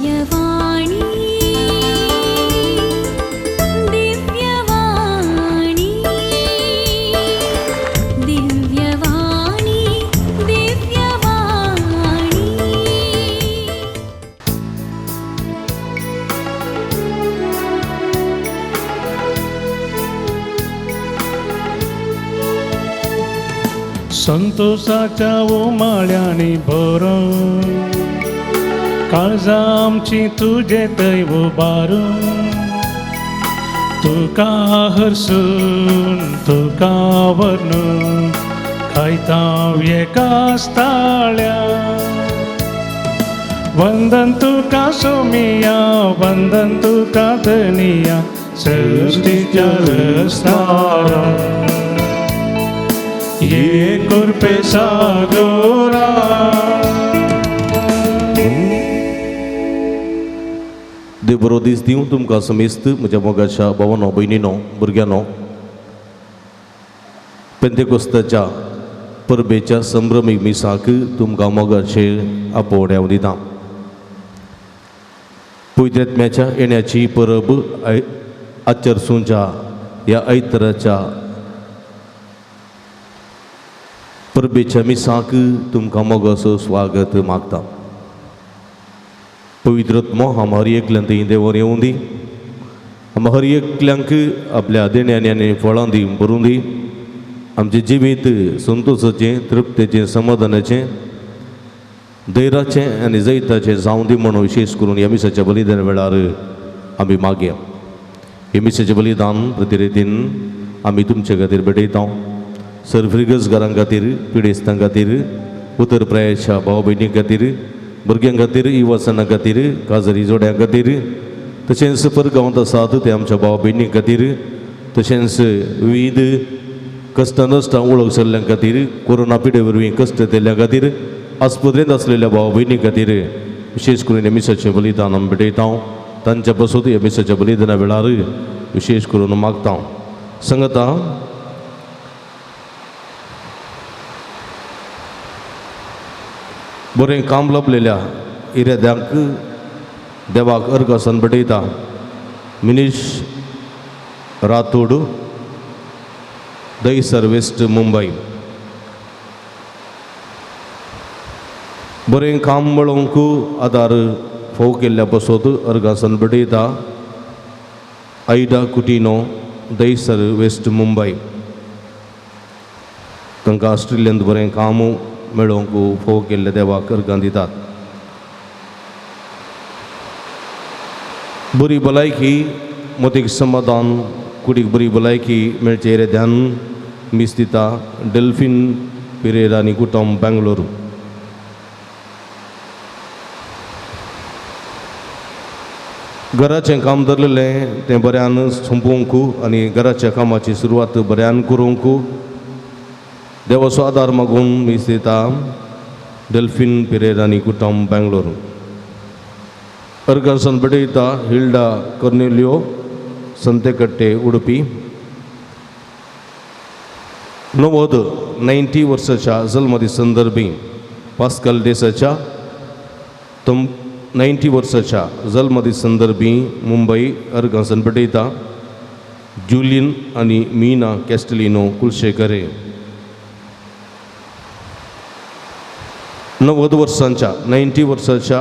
दिव्यवाणी दिव्यवाणी दिव्यवाणी दिव्यवाणी. संतोषाच्या उमाळ्यांनी भरून काळजां आमची तुजे थंय उबारून तुका हरसून तुका व्हरून खायता एकाच ताळ्या. वंदन तुका सोमिया, वंदन तुका धनिया, सृष्टीच्या रस्तारा ये कुरपे सागोरा. देव बरो दीस दिवं तुमकां समेस्त म्हज्या मोगाच्या भावानो, भयणीनो, भुरग्यांनो. पेंतेकोस्ताच्या परबेच्या संभ्रमीक मिसाक तुमकां मोगाचे आपोवणें हांव दितां. पवित्र येण्याची परब आचरसूंच्या ह्या आयताराच्या परबेच्या मिसाक तुमकां मोगाचो स्वागत मागता. पवित्र आत्मो आम हर एकल्यान थंय देवान येवूं दी. आम हर एकल्यांक आपल्या देण्यांनी आनी फळां दी भरूं दी. आमचें जिवीत संतोशाचें, तृप्तेचें, समाधानाचें, धैर्याचें आनी जैताचें जावं दी म्हणून विशेश करून ह्या मिसाच्या बलिदान वेळार आमी मागया. हे मिसाचें बलिदान प्रतिरितीन आमी तुमचे खातीर भेटयता. सर्व घरां खातीर, पिडेस्तां खातीर, उतर प्रायाच्या भाव भयणी खातीर, भुरग्यां खातीर, युवासना खातीर, काजरी जोड्यां खातीर, तशेंच परगांवांत आसात ते आमच्या भाव भयणी खातीर, तशेंच विविध कश्टां नश्टां वळख जाल्ल्या खातीर, कोरोना पिडे वरवीं कश्ट केल्ल्या खातीर, आस्पत्रेंत आसलेल्या भाव भयणी खातीर विशेश करून ह्या मिसाचें बलिदान आमी भेटयता. तांच्या पासून ह्या मिसाच्या बलिदाना वेळार विशेश करून मागता. संगता बरें काम लाभलेल्या इराद्यांक देवाक अर्गासन भेटयता. मिनीश रातोड, दहीसर वेस्ट, मुंबय. बरें काम मेळोवंक आदार फोव केल्ल्या पासत अर्गासन भेटयता. आयडा कुटिनो, दहीसर वेस्ट, मुंबय. तांकां ऑस्ट्रेलियंत बरें काम मेळोवंक फोव केल्ल्या देवाक अर्गां दितात. बरी भलायकी, मतीक समाधान, कुडीक बरी भलायकी मेळचें इराद्यान मीस दिता डेल्फीन पिरेरा आनी कुटुंब, बेंगलोर. घराचें काम धरलेलें तें बऱ्यान सोंपोवंक आनी घराच्या कामाची सुरवात बऱ्यान करूंक देवाचो आदार मागून मीस दिता डेल्फीन पिरेरा आनी कुटुंब, बेंगलोर. अर्गासन भेटयता हिल्डा कर्नेलियो, संतेकट्टे, उडपी. 90, 90 वर्साच्या जल्मदी संदर्भी पास्कल देसाच्या तम 90 वर्साच्या जल्मदी संदर्भी मुंबई अर्गासन भेटयता जुलियन आनी मीना कॅस्टलिनो, कुलशेखरे. 90 वर्सांच्या, 90 वर्साच्या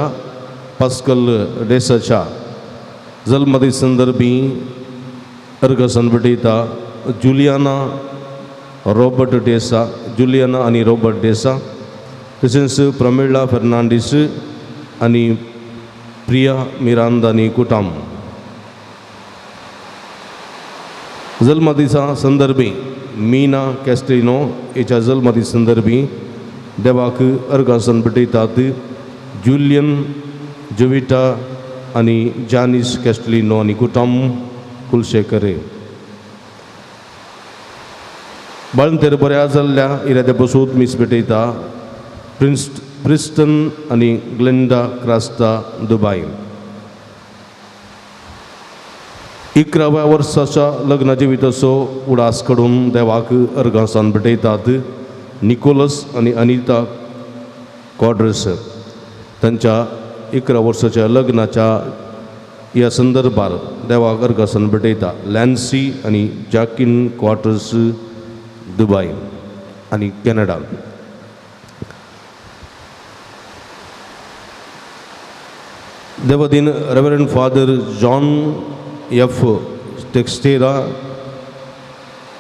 pascal डेसाच्या जल्मदी संदर्भी अर्गासन भेटयता Juliana Robert Desa, Juliana आनी रॉबर्ट डेसा, तशेंच प्रमिळा फेर्नांडीस आनी प्रिया मिरांदा आनी कुटाम. जल्मदिसा संदर्भी मीना कॅस्टिनो हिच्या जल्मदीस संदर्भी देवाक अर्गासन भेटयतात जुलियन जोविटा आनी जानीस कॅस्टलिनो आनी कुटुंब, कुलशेखरे. बाळंतेर बऱ्या जाल्ल्या इराद्या बसूत मीस भेटयता प्रिस्टन आनी ग्लेंडा क्रास्टा, दुबाय. 11व्या वर्साच्या लग्न जिविताचो उडास काडून देवाक अर्गासान भेटयतात निकोलस आनी अनिता कॉड्रस. तांच्या 11 वर्साच्या लग्नाच्या ह्या संदर्भार देवाक अर्गासन भेटयता लॅन्सी आनी जाकीन क्वार्टर्स दुबय आनी Canada. Devadin reverend father John F Teixeira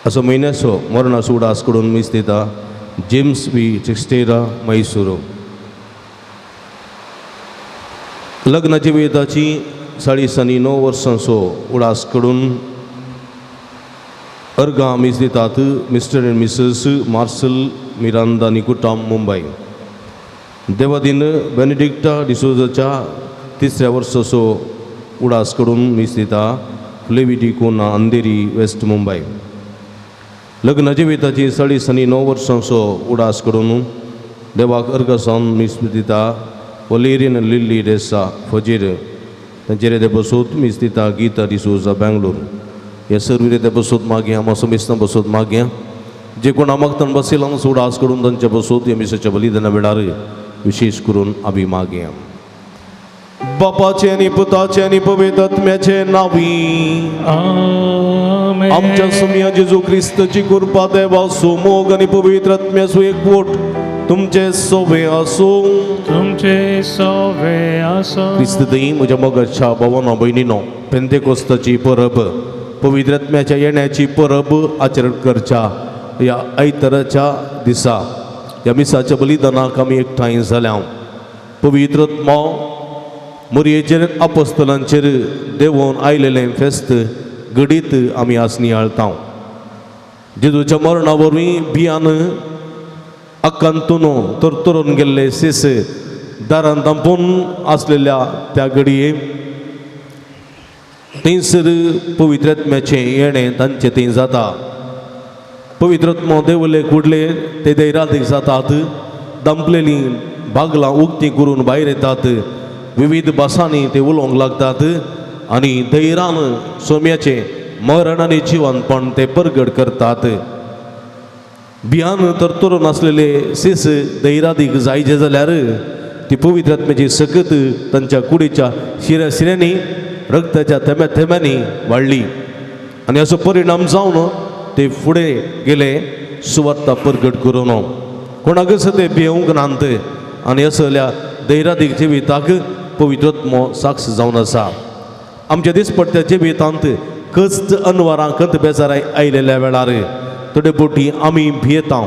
असो म्हयन्याचो मरणाचो उडास करून मीस दिता जेम्स वी टेक्स्टेरा मैसूर. लग्नाची वेताची 49 वर्सांचो उडास करून अर्गां मीस दितात mister and missus Marcel Miranda निकुटाम Mumbai. Devadin बेनेडिक्टा डिसोजाच्या 3ऱ्या वर्साचो उडास करून मीस दिता फ्लेविटी कोना अंधेरी वेस्ट मुंबय. लग्नाच्या वेताची 9.5 वर्सांचो उडास करून देवाक अर्गां मीस दिता वलेरियन लिल्ली डेसा फजीर तांचेर ते बसोत मीस दिता गीता डिसोजा बेंगलोर. हे सर्व ते बसोत मागया मासो मिसना बसोत मागया जे कोण आमागतान बसयला उडास करून तांचे बसोत ह्या मिसाच्या बलिदाना वेळार विशेष करून आमी मागया. बापाचे आनी पुताचे आनी पवित्र आत्म्याचे नांवी आमेन. आमच्या सुमया जेजू क्रिस्ताची कृपा देवाचो मोग आनी पवित्र आत्म्याचो एकवट तुमचे सोवे आसूं. तुमचे सोवे आसूं. क्रिस्त दही म्हज्या मोगाच्या भावानो भयणीनो पेंतेकोस्ताची परब पवित्र आत्म्याच्या येण्याची परब आचरण करच्या ह्या आयताराच्या दिसा ह्या मिसाच्या बलिदानाक आमी एकठांय जाल्या. पवित्र आत्मो मोरयेचेर अपोस्तलांचेर देंवोवन आयलेलें फेस्त घडीत आमी आज नियाळता. जेजूच्या मरणा वरवीं बियान आकांतून तरतरून गेल्ले सीस दारान धांपून आसलेल्या त्या घडये थंयसर पवित्र आत्म्याचें येणें तांचें थंय जाता. पवित्र आत्मो देवले कुडले ते दैरादीक जातात. धांपलेलीं बागलां उक्तीं करून भायर येतात. विविध भासांनी ते उलोवंक लागतात आनी धैर्यान सोम्याचें मरण आनी जिवनपण ते परगट करतात. भियान तरतरून आसलेले सीस धैर्यादीक जायचे जाल्यार ती पवित्र आत्म्याची सकत तांच्या कुडीच्या शिऱ्या शिऱ्यांनी रक्ताच्या थेंब्या थेंब्यांनी वाडली आनी असो परिणाम जावन ते फुडें गेले सुवार्ता परगट करून. कोणाकच ते भियोवंक नात आनी असल्या धैर्यादीक जिविताक पवित्र आत्मो साक्ष जावन आसा. आमच्या दिसपट्ट्या जिवितांत कश्ट अनवरां कत बेजाराय आयलेल्या वेळार थोडे बोटी आमी भियेता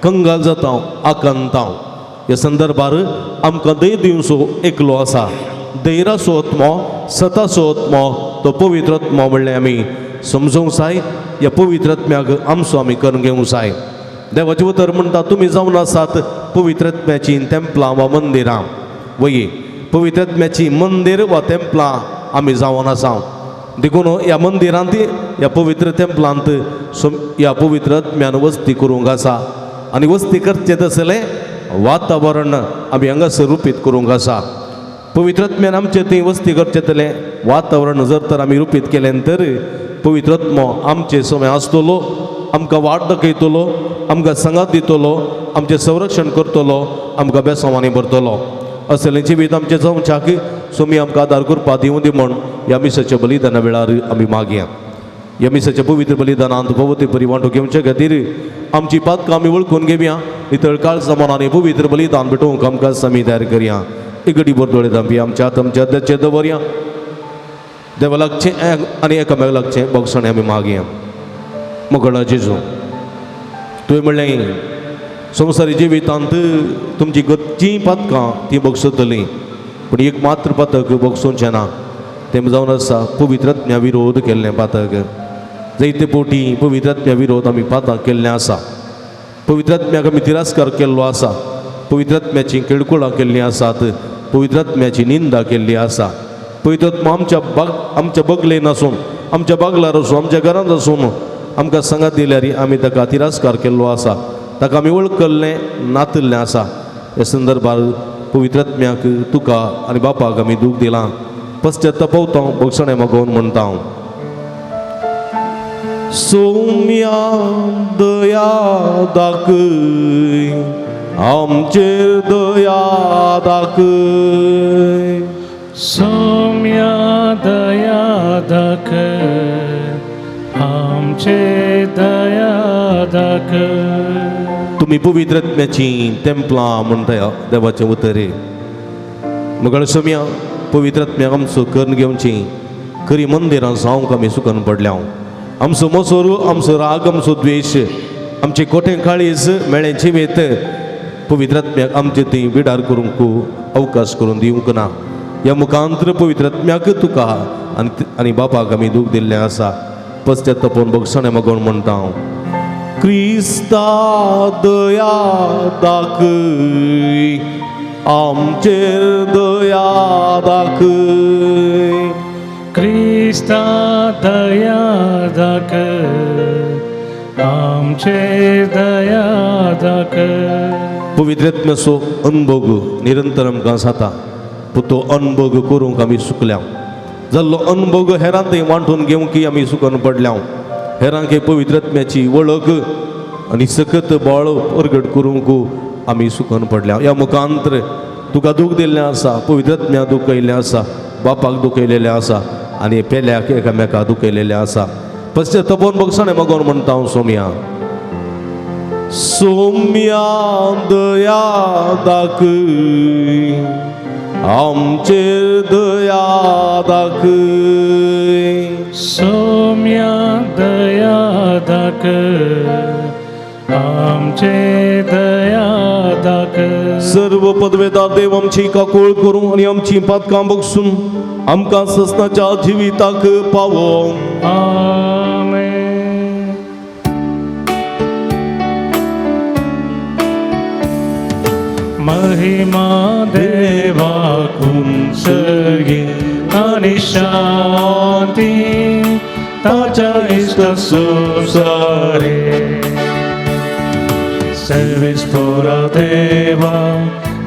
कंगाल जाता आकांता. ह्या संदर्भार आमकां धैर्य दिवचो एकलो आसा. धैर्याचो आत्मो सताचो आत्मो तो पवित्र आत्मो म्हणलें आमी समजूंक जाय. ह्या पवित्र आत्म्याक आमचो आमी करून घेवंक जाय. देवाचें उतर म्हणटा तुमी जावन आसात पवित्र आत्म्याचीं तेंपलां वा मंदिरां. वय पवित्र आत्म्याचीं मंदीर वा तेंपलां आमी जावन आसा. देखून ह्या मंदिरांत ह्या पवित्र तेंपलांत ह्या पवित्र आत्म्यान वस्ती करूंक आसा आनी वस्ती करचें तसलें वातावरण आमी हांगासर रुपीत करूंक आसा. पवित्र आत्म्यान आमचें थंय वस्ती करचें तलें वातावरण जर तर आमी रुपीत केलें तर पवित्र आत्मो आमचे समय आसतलो, आमकां वाट दाखयतलो, आमकां सांगात दितलो, आमचें संरक्षण करतलो, आमकां बेसांवांनी भरतलो. असलें जिवीत आमचें जावच्याक स्वामी आमकां आदार करपा दिवं दी म्हण ह्या मिसाच्या बलिदाना वेळार आमी मागया. ह्या मिसाच्या पवित्र बलिदानांत भोवते बरी वांटो घेवचे खातीर आमची पातकां आमी वळखून घेवया. नितळ काळजा मनांनी पवित्र बलिदान भेटोवंक आमकां स्वामी तयार करया. एक घडी भर दोळे धांपया, आमच्या हात आमच्या हाताचेर दवरया. देवा लागचें आनी एकामेका लागचें बोगसणें आमी मागया. मोगळा जेजू तुवें म्हणलें संवसारी जिवितांत तुमची गच्चीं पातकां ती बगसतलीं पूण एक मात्र पातक बगसोवचें ना. तें जावन आसा पवित्र आत्म्या विरोध केल्लें पातक. जायते पोटी पवित्र आत्म्या विरोध आमी पातां केल्लें आसा. पवित्र आत्म्याक आमी तिरस्कार केल्लो आसा. पवित्र आत्म्याचीं केळकुळां केल्लीं आसात. पवित्र आत्म्याची निंदा केल्ली आसा. पवित्र आत्मा आमच्या बगलेन आसून आमच्या बागलार आसून आमच्या घरांत आसून आमकां सांगात दिल्यार आमी ताका तिरस्कार केल्लो आसा. ताका आमी वळखल्लें नातिल्लें आसा. ह्या संदर्भार पवित्र आत्म्याक तुका आनी बापाक आमी दूख दिलां. पश्चाताप भोगसणें मागोवन म्हणटा हांव. सोम्या दया दाखय आमचेर दया दाखय. सोम्या दया दाखय, आमचे दया दाखय. तुमी पवित्रत्म्याची तेंपलां म्हणटा देवाचें उतर. मगळ सोम्या, पवित्रत्म्याक आमचो करून घेवची खरी मंदिरां जावंक आमी सुकून पडल्या. आमचो मोसोर, आमचो राग, आमचो द्वेश, आमचे कोठे काळीज मेळ्ळें जिवेत पवित्रत्म्याक आमचे ती विडार करूंक अवकाश करून दिवंक ना. ह्या मुखांत्र पवित्रत्म्याक तुका आनी आनी बापाक आमी दूख दिल्लें आसा. पश्चातापून भोगसणें मागून म्हणटा हांव, क्रिस्ता दया दाखय, आमचेर दया दाखय. क्रिस्ता दया दाखय, आमचे दया दाखय. पवित्रत्म्याचो अनभोग निरंतर आमकां जाता, पूण तो अनभोग करूंक आमी चुकल्या. जाल्लो अनभोग हेरां थंय वांटून घेवंक आमी चुकून पडल्या. हेरांक पवित्रत्म्याची वळख आनी सकत बळ परगट करूंक आमी चुकून पडल्या. ह्या मुखांत्र तुका दूख दिल्लें आसा, पवित्रत्म्या दुखयल्लें आसा, बापाक दुखयलेलें आसा आनी पेल्याक एकामेका दुखयलेलें आसा. पश्चातापून भोगसणें मागून म्हणटा हांव, सोम्या, सोम्या दया दाखय, आमचेर दया दाखय. सोम्या दया दाखय, आमचे दया दाखय. सर्व पदवेदार देव आमची काकूळ करूं आनी आमची पातकां बगसून आमकां ससनाच्या जिविताक पावों. आमेन. महिमा देवाकून सर्गी आनी शांती ताच्या इश्ट संवसारे. सर्वेस्पोरा देवा,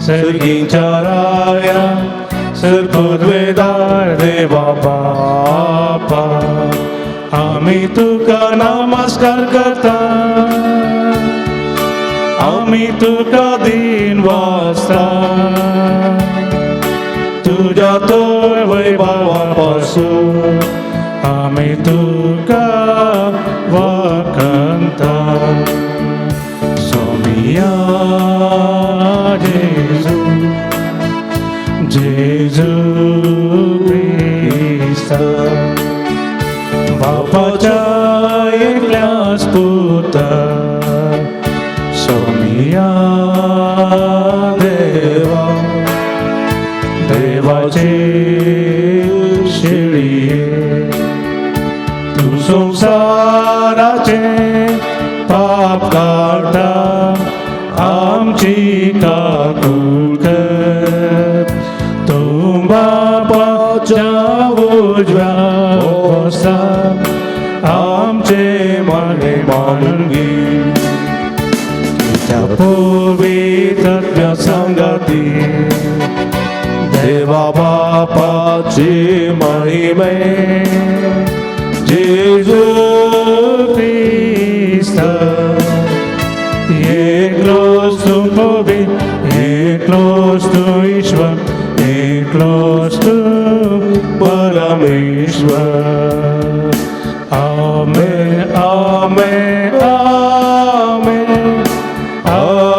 सर्गीच्या राया, सर्पद्वेदार देवा बापा, आमी तुका नमस्कार करता, आमी तुका दिन वाचता. तुज्या तोय वैभवापासून आमी तुका वखंता. सोमिया जेजू, जेजू क्रिस्ता, बापाच्या एकल्याच पुता, सोमिया देवा, देवाचे शेळये, तूं संवसाराचे पाप काडटा, आमची काकूळ कर. तूं बापाच्या उजव्या बसता, आमचे मागणे मानून घे. तुज्या पवित्रत्म्या सांगाती देवा बापाची महिमे, जेजू क्रिस्ता, एकलोच तूं पवित्र, एकलोच तूं ईश्वर, एकलोच तूं परमेश्वर. आमेन, आमेन, आमेन, आमेन.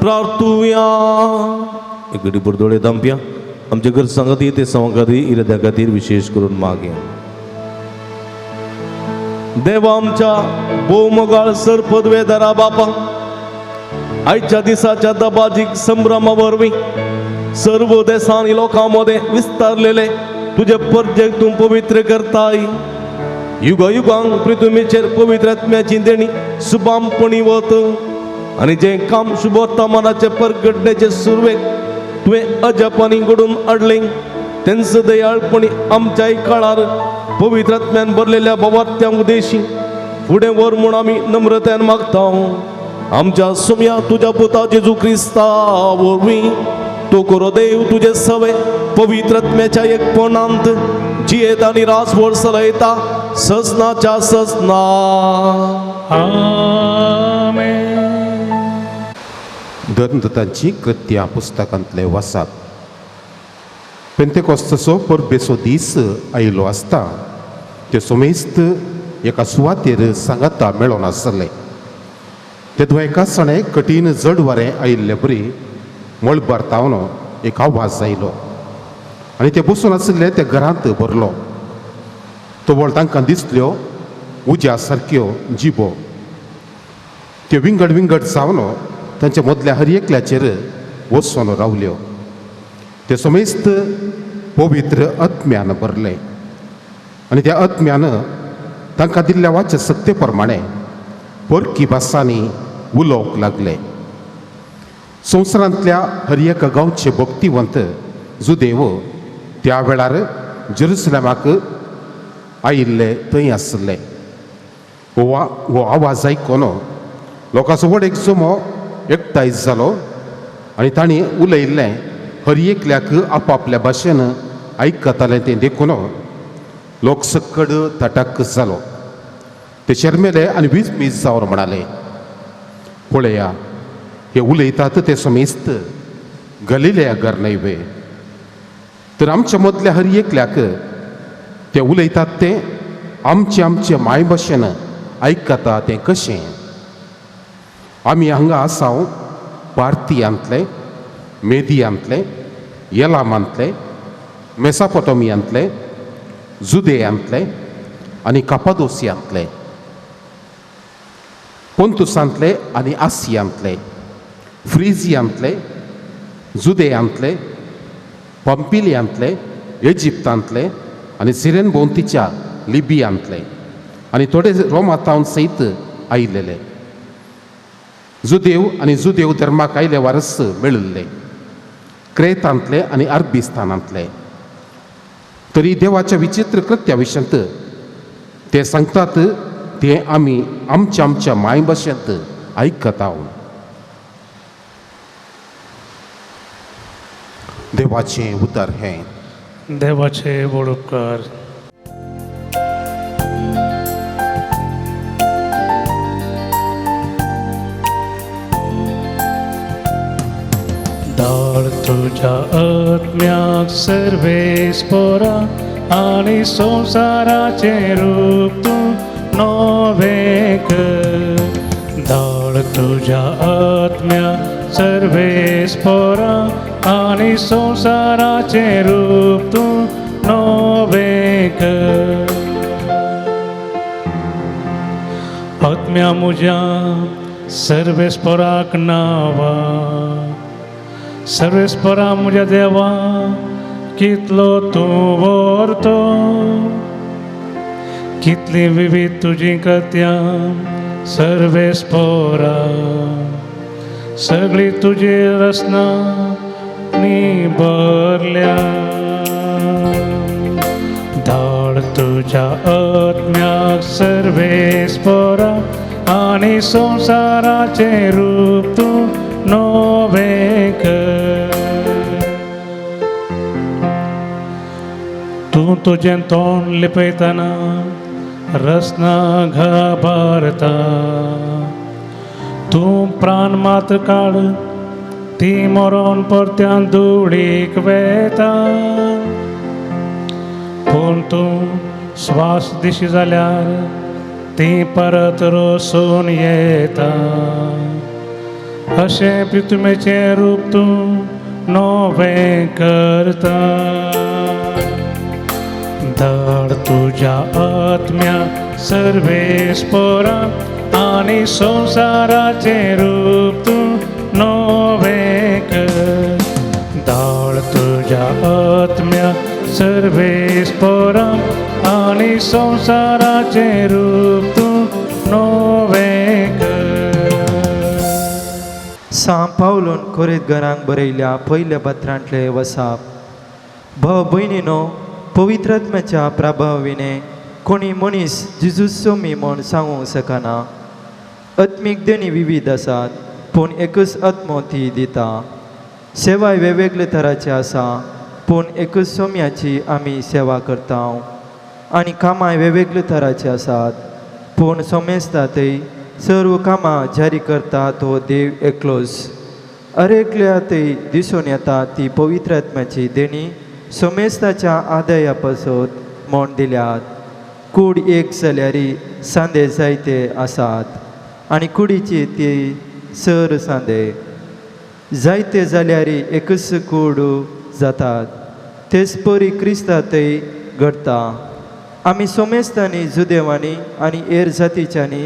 प्रार्थुया. एक घडी दोळे धांपया. आमच्या गरजां खातीर, ते सवां खातीर, इराद्या खातीर विशेष करून मागया. देवा आमच्या भोवमोगाळ सर पदवेदारा बापा, आयच्या दिसाच्या दबाजीक संभ्रमा वरवीं सर्व देसांनी लोकां मदें विस्तारलेले तुजे परजेक तूं पवित्र करताय. युगा युगांक पृथ्वीचेर पवित्र आत्म्याची देणी सुबामपणी वत आनी जें काम शुभवर्तमानाचे परगटण्याचे सुरवेक तुवें अजापांनी घडोवन हाडलें, तेंच दयाळपणी आमच्याय काळार पवित्र आत्म्यान भरलेल्या भावार्थ्यां उद्देशी फुडें व्हर म्हूण आमी नम्रतायेन मागता. आमच्या सुम्या तुज्या पुता जेजू क्रिस्ता वरवीं तो करो देव तुजे सवे पवित्र आत्म्याच्या एकपणांत जियेत आनी राजवड चलयता ससनाच्या ससना. आमेन. धर्मदूतांची कृत्यां पुस्तकांतले वासात. पेंतेकोस्ताचो परबेचो दीस आयिल्लो आसता ते सोमेस्त एका सुवातेर सांगाता मेळोन आसले. तेदो एका सणे कठीण जड वारें आयिल्ले बरी मळबार तावन एक आवाज आयलो आनी ते बसून आशिल्ले त्या घरांत भरलो. तवळ तांकां दिसल्यो उज्या सारक्यो जिबो. त्यो विंगड विंगड जावन तांच्या मदल्या हर एकल्याचेर वचून रावल्यो. ते समेस्त पवित्र आत्म्यान भरले आनी त्या आत्म्यान तांकां दिल्ल्या वाच्या सत्ते प्रमाणे परकी भासांनी उलोवंक लागले. संवसारांतल्या हर एका गांवचे भक्तिवंत जुदेव त्या वेळार जेरुसलेमाक आयिल्ले थंय आसले. हो आवाज आयकून लोकांचो व्हड एक जमो एकठांय जालो आनी तांणी उलयल्लें हर एकल्याक आपापल्या भाशेन आयकतालें तें देखून लोक सक्कड तटाक जालो. ते शर्मेले आनी वीज मीज जावन म्हणाले, पळया हे उलयतात ते समेस्त गलिलेया घर न्हय वे? तर आमच्या मदल्या हर एकल्याक ते उलयतात ते आमचे आमचे मायभाशेन आयकता तें कशें? आमी हांगा आसाव पार्थियांतले, मेदियांतले, येलामांतले, मेसापोटोमियांतले, जुदेयांतले आनी कापादोसियांतले, पोंतुसांतले आनी आसियांतले, फ्रिजियांतले, जुदेयांतले, पंपिलियांतले, इजिप्तांतले आनी सिरेन भोंवतीच्या लिबियांतले आनी थोडे रोमातावन सयत आयिल्ले. जुदेव आनी जुदेव धर्माक आयले वारस मेळिल्ले, क्रेतांतले आनी अरबिस्तानांतले. तरी देवाच्या विचित्र कृत्या विशयांत ते सांगतात ते आमी आमच्या आमच्या मायभाशेंत आयकता. देवाचें उतर हें. देवाचे व्हड उपकार. धाड तुज्या आत्म्याक सर्वेस्पोरा आनी संवसाराचें रूप तूं नवें कर. धाड तुज्या आत्म्याक सर्वेस्पोरा आनी संवसाराचें रूप तूं नवें कर. आत्म्या म्हज्या सर्वेस्पोराक नांवा, सर्वेस्पोरा म्हज्या देवा कितलो तूं व्हरतो, कितली विविध तुजी कृत्यां सर्वेस्पोरा, सगळी तुजी रचना नी भरल्या. धाड तुज्या आत्म्याक सर्वेस्पोरा आनी संवसाराचें रूप तूं नवें कर. तूं तुजें तोंड लिपयतना रचना घाबरता, तूं प्राण मात्र काड ती मरोन परत्यान धुळीक वेता. पूण तूं श्वास दिशी जाल्यार ती परत रोसून येता. अशें पृथ्वीचें रूप तूं नवें करता. धाड तुज्या आत्म्या सर्वेस्पोरा आनी संवसाराचें रूप तूं नवें कर. धाड तुज्या आत्म्या सर्वेस्पोरा आनी संवसाराचें रूप तूं नवें कर. सां पावलून कोरेत घरांक बरयल्या पयल्या पत्रांतले वसाप. भाव भयणीनो, पवित्र आत्म्याच्या प्रभाविने कोणी मनीस जिजूस सोमी म्हूण सांगूंक शकना. आत्मीक देणी विविध आसात पूण एकूच आत्मो ती दिता. सेवाय वेगवेगळे तराचे आसा पूण एकूच सोम्याची आमी सेवा करता. आनी कामांय वेगवेगळे तराचे आसात पूण सोमेस्ता थंय सर्व कामां जारी करता तो देव एकलोच. अरेकल्या थंय दिसून येता ती पवित्र आत्म्याची देणी सोमेस्ताच्या आदया पासत म्हण दिल्यात. कूड एक जाल्यारी सांदे जायते आसात आनी कुडीची ती सर सांदे जायते जाल्यारी एकच कूड जातात. तेच परी क्रिस्तांतय घडटा. आमी सोमेस्तांनी, जुदेवांनी आनी हेर जातीच्यांनी,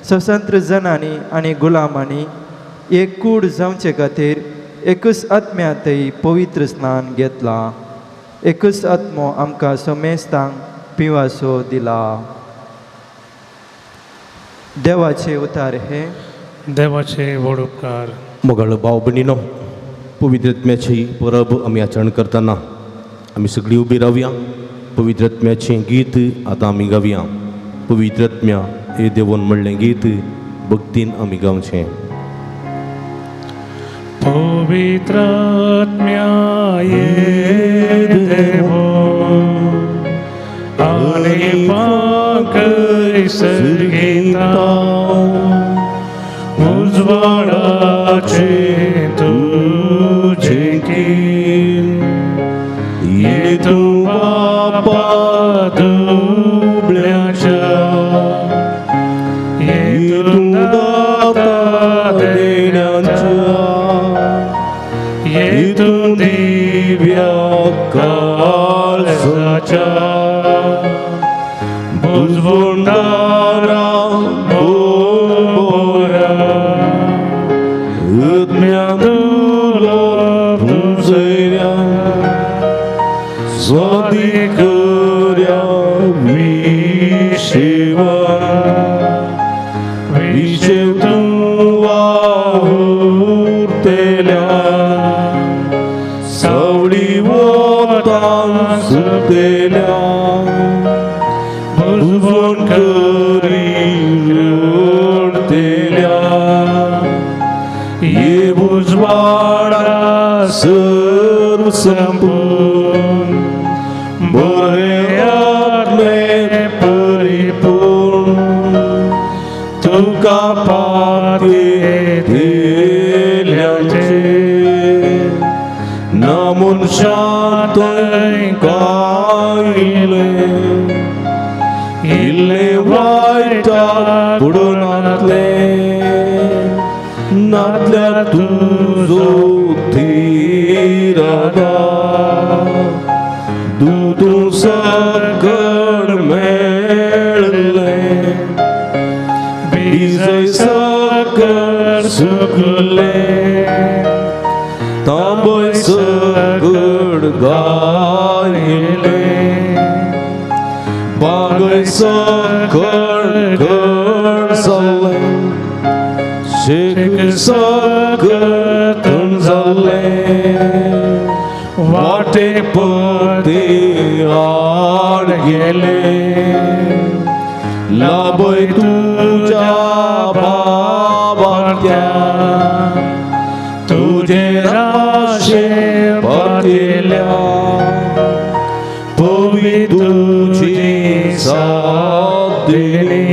स्वतंत्र जणांनी आनी गुलामांनी एक कूड जावचे खातीर एकच आत्म्यांतय पवित्र स्नान घेतलां. एकच आत्मो आमकां सोमेस्तांक पिवासो दिला. देवाचे उतार हे. देवाचे व्हड उपकार. मोगाळ भाव भयणीनो, पवित्र आत्म्याची परब आमी आचरण करतना आमी सगळीं उबी रावया. पवित्र आत्म्याचें गीत आतां आमी गावया. पवित्र आत्म्या हे देवून म्हणलें गीत भक्तीन आमी गावचें. पवित्र आत्म्या ये देवो आनी पाकय सर्गिता उजवाडाचे तुझे कीर ये तूं बापा दुबळ्याच्या ये तूं दाता देण्याच्या ये तूं दिव्या काळजाच्या बुजवणारा बोरा आत्म्या तुझ्या स्वाधिकर्या विशेवा विशेव तूं वावुरतेल्या सावळी वतान सुतेल्या बुजवण करी रडतेल्या ये उजवाडा सर्व संपूर्ण बरे आत्मे परिपूर्ण तुका पातेल्यांचे ना मनशांत कायले इल्ले वायटा बुडूनातले नातल्या तुजो थिरादा दूतू सकड मेळले बीजय सकड सुकले तांबय सकड गायले बागय सकड घड जाले शेक सकड थंड जाले वाटे पते आड गेले लाभय तुझ्या बाबात्या तुझे राशे पातेल्या पवी तुझी साथ दिली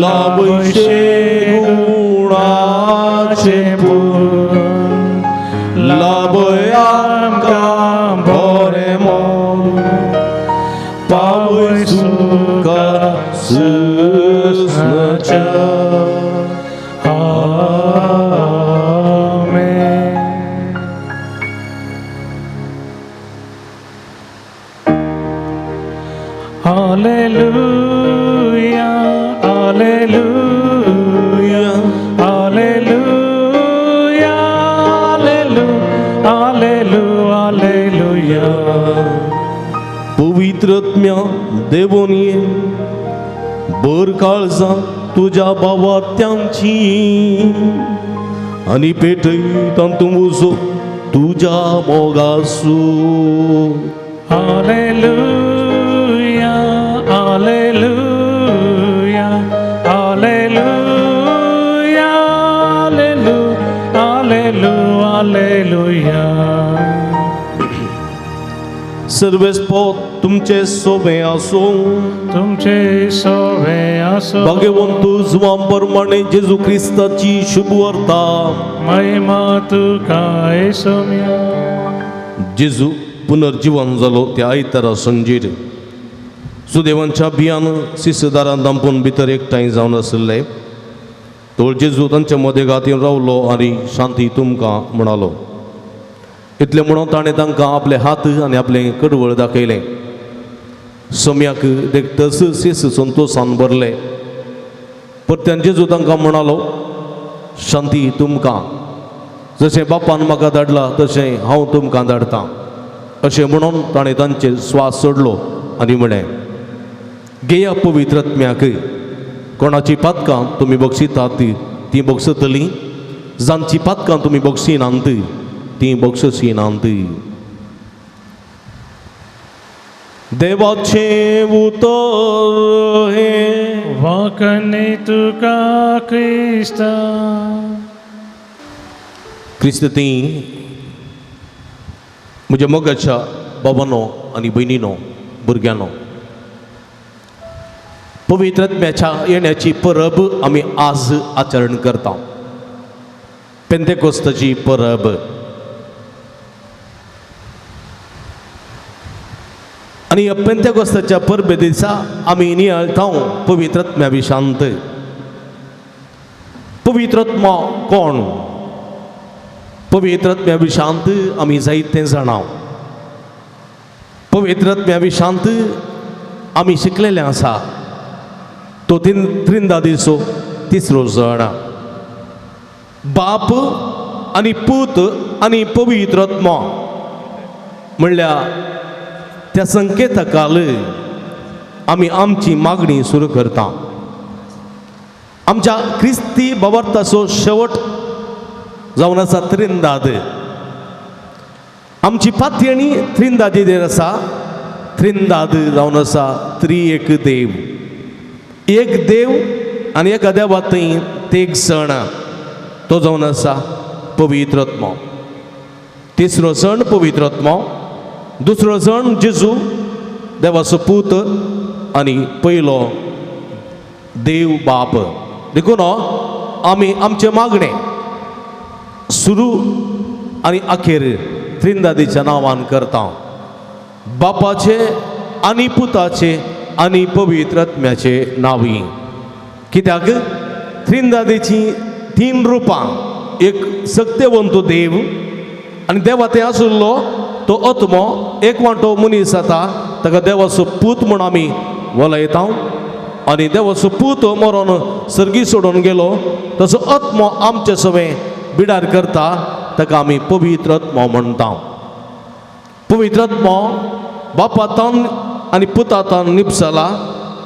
लाभशे गुणाचे पूर लाभय आमकां बरें मन पावय सुखा सुसनाच्या. आमेन. Hallelujah, hallelujah, hallelujah, hallelujah, hallelujah. पवित्र आत्म्या देवोन ये बर काळजां तुज्या बावात्यांची आनी पेटय तांतूं उजो तुज्या मोगासू. Hallelujah, hallelujah, hallelujah, hallelujah, hallelujah. सर्वेस्पोत तुमचे सोबे आसूं. तुमचे सोवे आसो. भाग्यवंत जुवां प्रमाणे जेजू क्रिस्ताची शुभवार्ता. महिमा तुका येसोम्या. जेजू पुनर्जीवन जालो त्या आयतारा संजीर सुदेवांच्या भियान शिसदारान दांपून भितर एकठांय जावन आशिल्ले. तोळ जेजू तांच्या मदें गातीन रावलो आनी शांती तुमकां म्हणालो. इतलें म्हणून ताणें तांकां आपले हात आनी आपलें कडवळ दाखयलें. सम्याक देखतच शिस संतोशान भरले. परत्यान जेजू तांकां म्हणालो, शांती तुमकां, जशें बापान म्हाका धाडला तशें हांव तुमकां धाडटां. अशें म्हणून ताणें तांचेर स्वास सोडलो आनी म्हळें, घेया पवित्र आत्म्याक. कोणाची पातकां तुमी बक्षितात तीं बक्षतलीं, जांची पातकां तुमी बक्षिनात तीं बक्षिनात. देवाचें उतर हें. वाकने तुका क्रिस्ता. क्रिस्त ती म्हज्या मोगाच्या बाबानो आनी भयणीनो, भुरग्यांनो, पवित्र आत्म्याच्या येण्याची परब आमी आज आचरण करता, पेंतेकोस्ताची परब. आनी ह्या पेंतेकोस्ताच्या परबे दिसा आमी नियाळता पवित्र आत्म्या विशांत. पवित्र आत्मा कोण? पवित्र आत्म्या विशांत आमी जायतें जाणा. पवित्र आत्म्या विशांत आमी शिकलेलें आसा. तो त्रिंदादीचो तिसरो जण, बाप आनी पूत आनी पवित्र आत्मा म्हणल्यार त्या संकेतकाल आमी आमची मागणी सुरू करता. आमच्या क्रिस्ती बाबार्थाचो शेवट जावन आसा त्रिंदाद. आमची पातयणी त्रिंदादीचेर आसा. त्रिंदाद जावन आसा त्री एक देव, एक देव आनी एका देवा थंय तेग सण, तो जावन आसा पवित्र आत्मो. तिसरो सण पवित्र आत्मो, दुसरो सण जेजू देवाचो पूत आनी पयलो देव बाप. देखून आमी आमचें मागणें सुरू आनी अखेर त्रिंदादीच्या नांवान करता, बापाचे आनी पुताचे आनी पवित्र आत्म्याचे नांवी. कित्याक त्रिंदादीची तीन रुपां, एक सक्तेवंत देव आनी देवा थंय आशिल्लो तो आत्मो, एक वांटो मनीस जाता ताका देवाचो पूत म्हूण आमी वलयता आनी देवाचो पूत मरोन सर्गी सोडून गेलो तसो आत्मो आमचे सवें बिडार करता, ताका आमी पवित्र आत्मो म्हणटा. पवित्र आत्मो बापातान आनी पुतातान निपसला,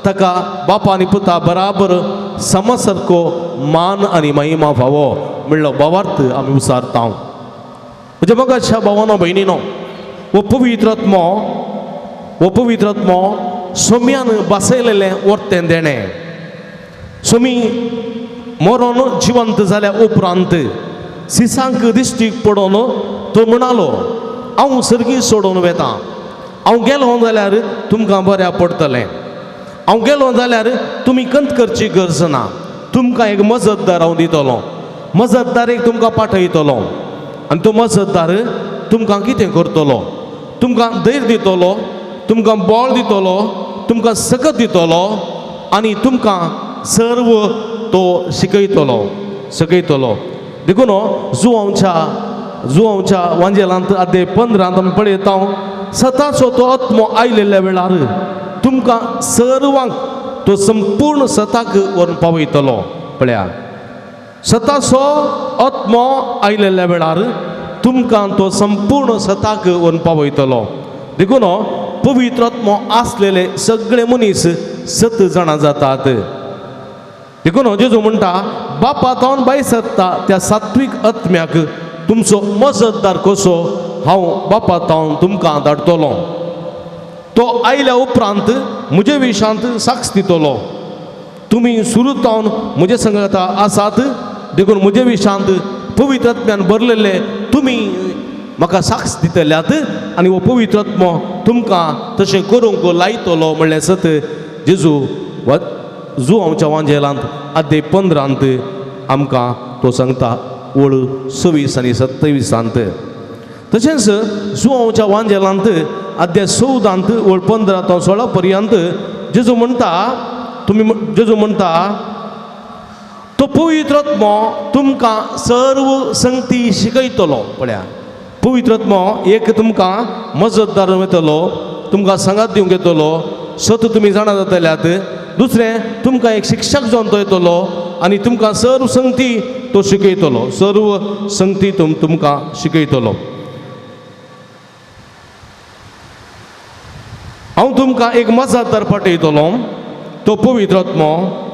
ताका बापा आनी पुता बराबर समसारको मान आनी महिमा फावो म्हणलो भावार्थ आमी उसारता. म्हज्या मोगाच्या भावानो भयणीनो, हो पवित्र आत्मो, हो पवित्र आत्मो सोम्यान बसयलेलें वर्तें देणें. सोमी मरोन जिवंत जाल्या उपरांत सिसांक दिश्टीक पडोन तो म्हणालो, हांव सर्गी सोडून वेता, हांव गेलो जाल्यार तुमकां बऱ्या पडटलें, हांव गेलो जाल्यार तुमी कंत करची गरज ना, तुमकां एक मजतदार हांव दितलो, मजतदार एक तुमकां पाठयतलो आनी तो मजतदार तुमकां कितें करतलो, तुमकां धैर्य दितलो, तुमकां बळ दितलो, तुमकां सकत दितलो आनी तुमकां सर्व तो शिकयतलो सकयतलो. देखून जुवांच्या वांजेलांत आदे 15 आमी पळयता, सताचो तो आत्मो आयलेल्या वेळार तुमकां सर्वांक तो संपूर्ण सताक व्हरून पावयतलो. पळया, सताचो आत्मो आयलेल्या वेळार तुमकां तो संपूर्ण सताक व्हरून पावयतलो. देखून पवित्र आत्मो आसलेले सगळे मनीस सत जाणां जातात. देखून जेजू म्हणटा, बापा तावन बाय सत्ता त्या सात्वीक आत्म्याक तुमचो मजतदार कसो हांव बापा तावन तुमकां धाडटलो, तो आयल्या उपरांत म्हजे विशांत साक्ष दितलो. तुमी सुरू तावन म्हजे संगता आसात, देखून म्हजे विशांत पवित्र आत्म्यान भरलेले तुमी म्हाका साक्ष दितल्यात आनी हो पवित्र आत्मो तुमकां तशें करूंक लायतलो म्हणलें सत जेजू जुवांवच्या वांजेलांत आद्य 15 आमकां तो सांगता ओळ 26 आनी 27. तशेंच जुवांवच्या वांजेलांत आद्य 14 ओळ 15 तो 16 पर्यंत जेजू म्हणटा तुमी जेजू म्हणटा तो पवित्र आत्मो तुमकां सर्व संगती शिकयतलो. पळया पवित्र आत्मो एक तुमकां मजतदार येतलो, तुमकां सांगात दिवंक येतलो, सत तुमी जाणा जातल्यात. दुसरें तुमकां एक शिक्षक जावन तो येतलो आनी तुमकां सर्व संगती तो शिकयतलो, सर्व संगती तुमकां शिकयतलो. हांव तुमकां एक मजतदार पाठयतलो, तो पवित्र आत्मो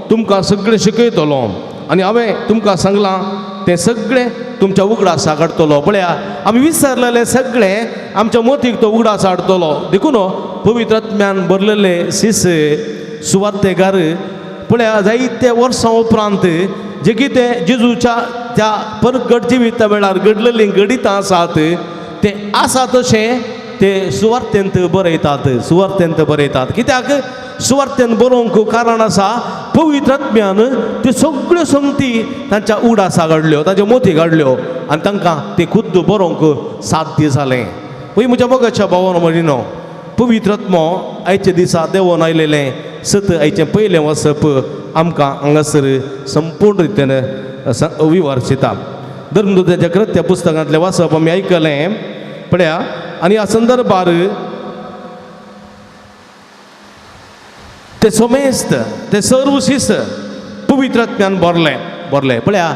तुमकां सगळें शिकयतलो आनी हांवें तुमकां सांगलां तें सगळें तुमच्या उगडास हाडटलो. पळया आमी विसरलेलें सगळें आमच्या मोतीक तो उगडास हाडटलो. देखून पवित्र आत्म्यान भरलेले शिस सुवार्तेकार पळया जायते वर्सां उपरांत जे कितें जेजूच्या त्या परगट जिविता वेळार घडलेलीं घडितां आसात तें आसा तशें ते सुवार्तेंत बरयतात, सुवार्तेंत बरयतात. कित्याक सुवार्तेंत बरोवंक कारण आसा पवित्र आत्म्यान त्यो सगळ्यो संगती तांच्या उडासा घडल्यो, तांच्या मोती घडल्यो आनी तांकां तें खुद्द बरोवंक साध्य जालें. पळय म्हज्या मोगाच्या भावान भयणीनो, पवित्र आत्मो आयच्या दिसा देंवोन आयलेलें सत आयचें पयलें वसप आमकां हांगासर संपूर्ण रितीन विवर्सिता. धर्मदूताच्या कृत्य पुस्तकांतलें वाचप आमी आयकलें पळया आनी ह्या संदर्भार ते समेस्त ते सर्व शिस्त पवित्र आत्म्यान भरले भरले. पळया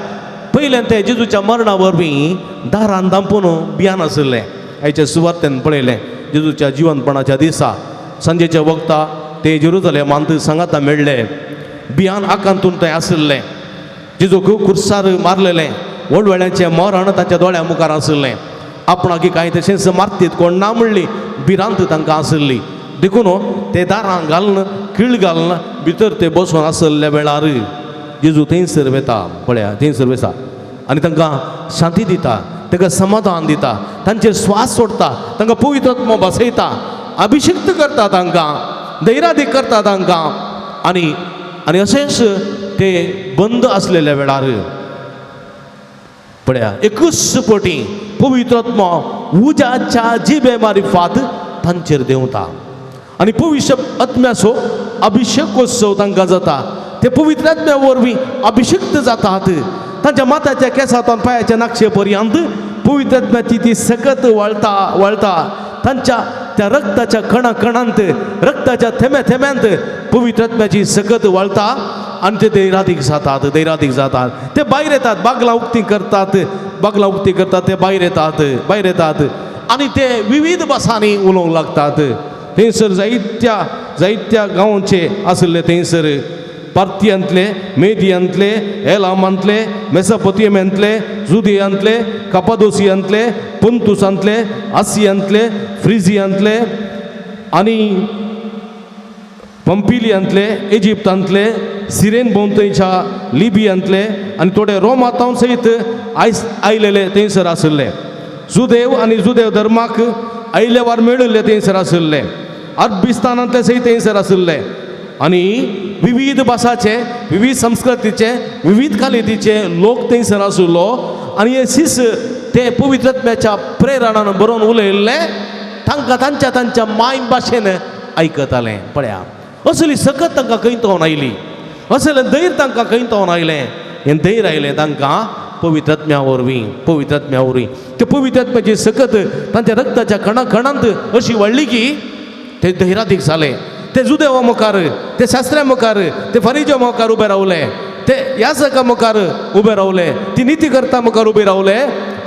पयल्यान ते जेजूच्या मरणा वरवीं दारान धांपून भियान आशिल्लें. आयच्या सुवातेन पळयलें जेजूच्या जिवनपणाच्या दिसा सांजेच्या वखता ते जेरुजलेमांत सांगाता मेळ्ळे, भियान आकांतून थंय आशिल्लें. जेजूक खुर्सार मारलेलें, व्हड वेळाचें मरण तांच्या दोळ्या मुखार आशिल्लें. आपणाक कांय तशेंच मारतीत कोण ना म्हणली भिरांत तांकां आशिल्ली. देखून ते दारां घालून किळ घालून भितर ते बसून आशिल्ल्या वेळार जेजू थंयसर वेता. पळया थंयसर वेता आनी तांकां शांती दिता, तांकां समाधान दिता, तांचेर स्वास सोडटा, तांकां पवित्र आत्मो बसयता, अभिषिक्त करता, तांकां धैर्यादीक करता तांकां. आनी आनी अशेंच ते बंद आसलेल्या वेळार पळया एकूच पटी पवित्र आत्मो उज्याच्या जिबे मारिफात तांचेर देंवता आनी पवित्र आत्म्याचो अभिषेकोत्सव तांकां जाता. ते पवित्र आत्म्या वरवीं अभिषिक्त जातात. तांच्या माथ्याच्या केंसांतल्यान पांयाच्या नाक्षे पर्यंत पवित्र आत्म्याची ती सकत वळता वळता तांच्या त्या रक्ताच्या कणा कणांत, रक्ताच्या थेंब्या थेंब्यांत पवित्र आत्म्याची सकत वळता आनी ते दैरादीक जातात, दैरादीक जातात. ते भायर येतात, बागलां उक्ती करतात, बागलां उक्ती करतात, ते भायर येतात, भायर येतात आनी ते विविध भासांनी उलोवंक लागतात. थंयसर जायत्या जायत्या गांवचे आशिल्ले, थंयसर पार्थियांतले, मेदियांतले, एलामांतले, मेसोपोटेमियांतले, जुदियांतले, कापादोसियांतले, पंतुसांतले, आसियांतले, फ्रिजियांतले आनी पंपिलियांतले, इजिप्तांतले, सिरेन भोंवतणच्या लिबियांतले आनी थोडे रोमातावन सयत आयज आयलेले थंयसर आशिल्ले. जुदेव आनी जुदेव धर्माक आयलेवार मेळिल्ले थंयसर आशिल्ले. अरबिस्तानांतले सयत थंयसर आशिल्ले आनी विविध भासाचे, विविध संस्कृतीचे, विविध कालितीचे लोक थंयसर आशिल्लो. आनी हे शिस ते पवित्र आत्म्याच्या प्रेरणान बरोवन उलयल्ले तांकां तांच्या तांच्या माय भाशेन आयकताले. पळया असली सकत तांकां खंय तोवन आयली, असलें धैर्य तांकां खंय तोवन आयलें. हें धैर्य आयलें तांकां पवित्र आत्म्या वरवीं, पवित्र आत्म्या वरवीं. ते पवित्र आत्म्याची सकत तांच्या रक्ताच्या कणा कणांत अशी वाडली की ते धैर्यादीक जाले. ते जुदेवा मुखार, ते शास्त्र्या मुखार, ते फरिज्या मुखार उबे रावले, ते याजका मुखार उबे रावले, ती नितीकर्ता मुखार उबे रावले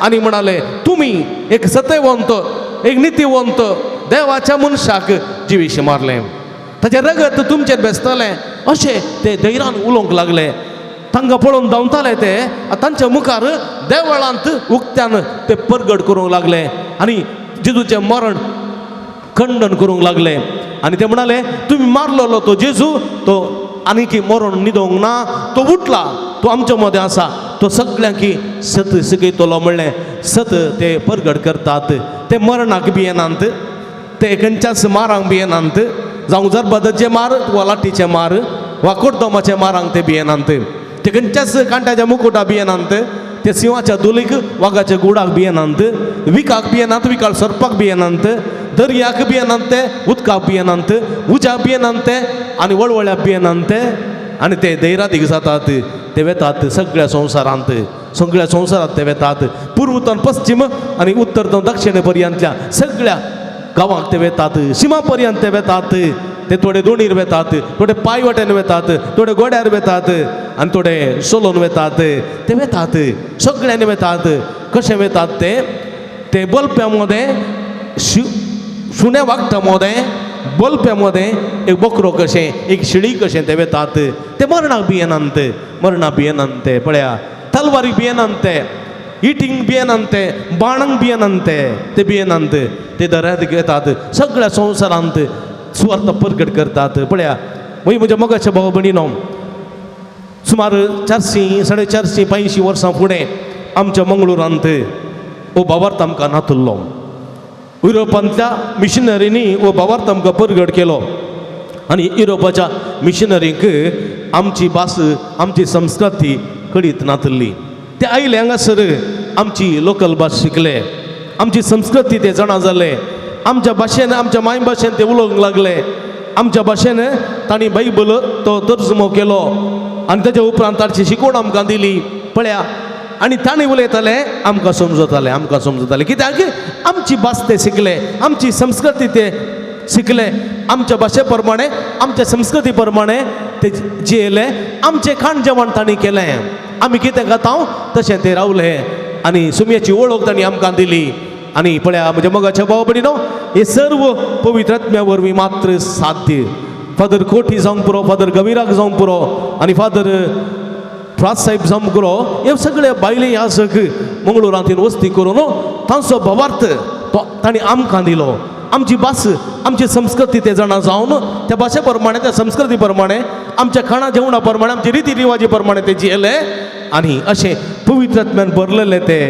आनी म्हणाले तुमी एक सत्यवंत, एक नितीवंत देवाच्या मनशाक जिवीशी मारलें, ताचें रगत तुमचेर बेसतलें अशें ते धैर्यान उलोवंक लागले. तांकां पळोवन धांवताले ते तांच्या मुखार देवळांत उक्त्यान ते परगट करूंक लागले आनी जेजूचें मरण खंडन करूंक लागले. आनी ते म्हणाले तुमी मारलेलो तो जेजू तो आनीक मरण न्हिदोंक ना, तो उठला, तो आमच्या मदें आसा, तो सगळ्यांक सत शिकयतलो म्हणलें सत ते परगट करतात. ते मरणाक भियेनात, ते खंयच्याच मारांक भियेनात, जावं जरबदाचे मार वा लाठीचे मार वा कोडदोमाचे मारांक ते भियेनात. ते खंयच्याच कांट्याच्या मुकुटा भियेनात, ते सिंहाच्या दुलीक वागाच्या गुडाक भियेनात, विकाक भियेनात, विकाळ सर्पाक भियेनात, दर्याक भियेनात, ते उदकाक भियेनात, उज्याक भियेनात ते आनी वळवळ्याक भियेनात ते. आनी ते दैरादीक जातात, ते वेतात सगळ्या संवसारांत, सगळ्या संवसारांत ते वेतात. पूर्वतन पश्चिम आनी उत्तर दक्षिणे पर्यंतल्या सगळ्या गांवांक ते वेतात, शिमा पर्यंत ते वेतात. ते थोडे दोणीर वेतात, थोडे पांय वाटेन वेतात, थोडे गोड्यार वेतात आनी थोडे सोलोन वेतात. ते वेतात, सगळ्यांनी वेतात. कशें वेतात ते? ते बल्प्या मदें सुण्या वागटा मदें, बल्प्या मदें एक बोकरो कशें, एक शिळी कशें ते वेतात. ते मरणाक भियेनात, मरणाक भियेनात ते. पळया, तलवारीक भियेनात ते, इटींक भियेनात ते, बाणांक भियेनात ते, ते भियेनात. ते दर्याक येतात, सगळ्या संवसारांत सुवार्थ परगट करतात. पळया, मागीर म्हज्या मोगाच्या भाव भयणीनो, सुमार 400 450 500 वर्सां फुडें आमच्या मंगळुरांत हो भावार्थ आमकां नातुल्लो. युरोपांतल्या मिशनरींनी हो भावार्थ आमकां परगट केलो आनी युरोपाच्या मिशनरींक आमची भास, आमची संस्कृती कळीत नातल्ली. ते आयले हांगासर आमची लोकल भास शिकले, आमची संस्कृती ते जाणा जाले, आमच्या भाशेन, आमच्या माय भाशेन ते उलोवंक लागले. आमच्या भाशेन तांणी बायबल तो तर्जुमो केलो आनी ताच्या उपरांत तांची शिकवण आमकां दिली. पळया, आनी तांणी उलयताले आमकां समजताले, आमकां समजताले. कित्याक आमची भास ते शिकले, आमची संस्कृती ते शिकले, आमच्या भाशे प्रमाणे, आमच्या संस्कृती प्रमाणे ते जियेले. आमचें खाण जेवण तांणी केलें, आमी कितें खाता तशें ते रावले आनी सुमयाची वळख तांणी आमकां दिली. आनी पळया म्हज्या मोगाच्या भाव भयणीनो, हे सर्व पवित्र आत्म्या वरवीं मात्र साध्य. फादर कोठी जावंक पुरो, फादर गविराक जावंक पुरो आनी फादर फ्रांस साहेब जावंक पुरो, हे सगळे बायले याजक मंगळुरांत वस्ती करून तांचो भावार्थ तो तांणी आमकां दिलो. आमची भास, आमची संस्कृती ते जाणा जावन त्या भाशे प्रमाणे, त्या संस्कृती प्रमाणे, आमच्या खाणा जेवणा प्रमाणे, आमचे रिती रिवाजी प्रमाणे ते जियेले आनी अशें पवित्र आत्म्यान भरलेले ते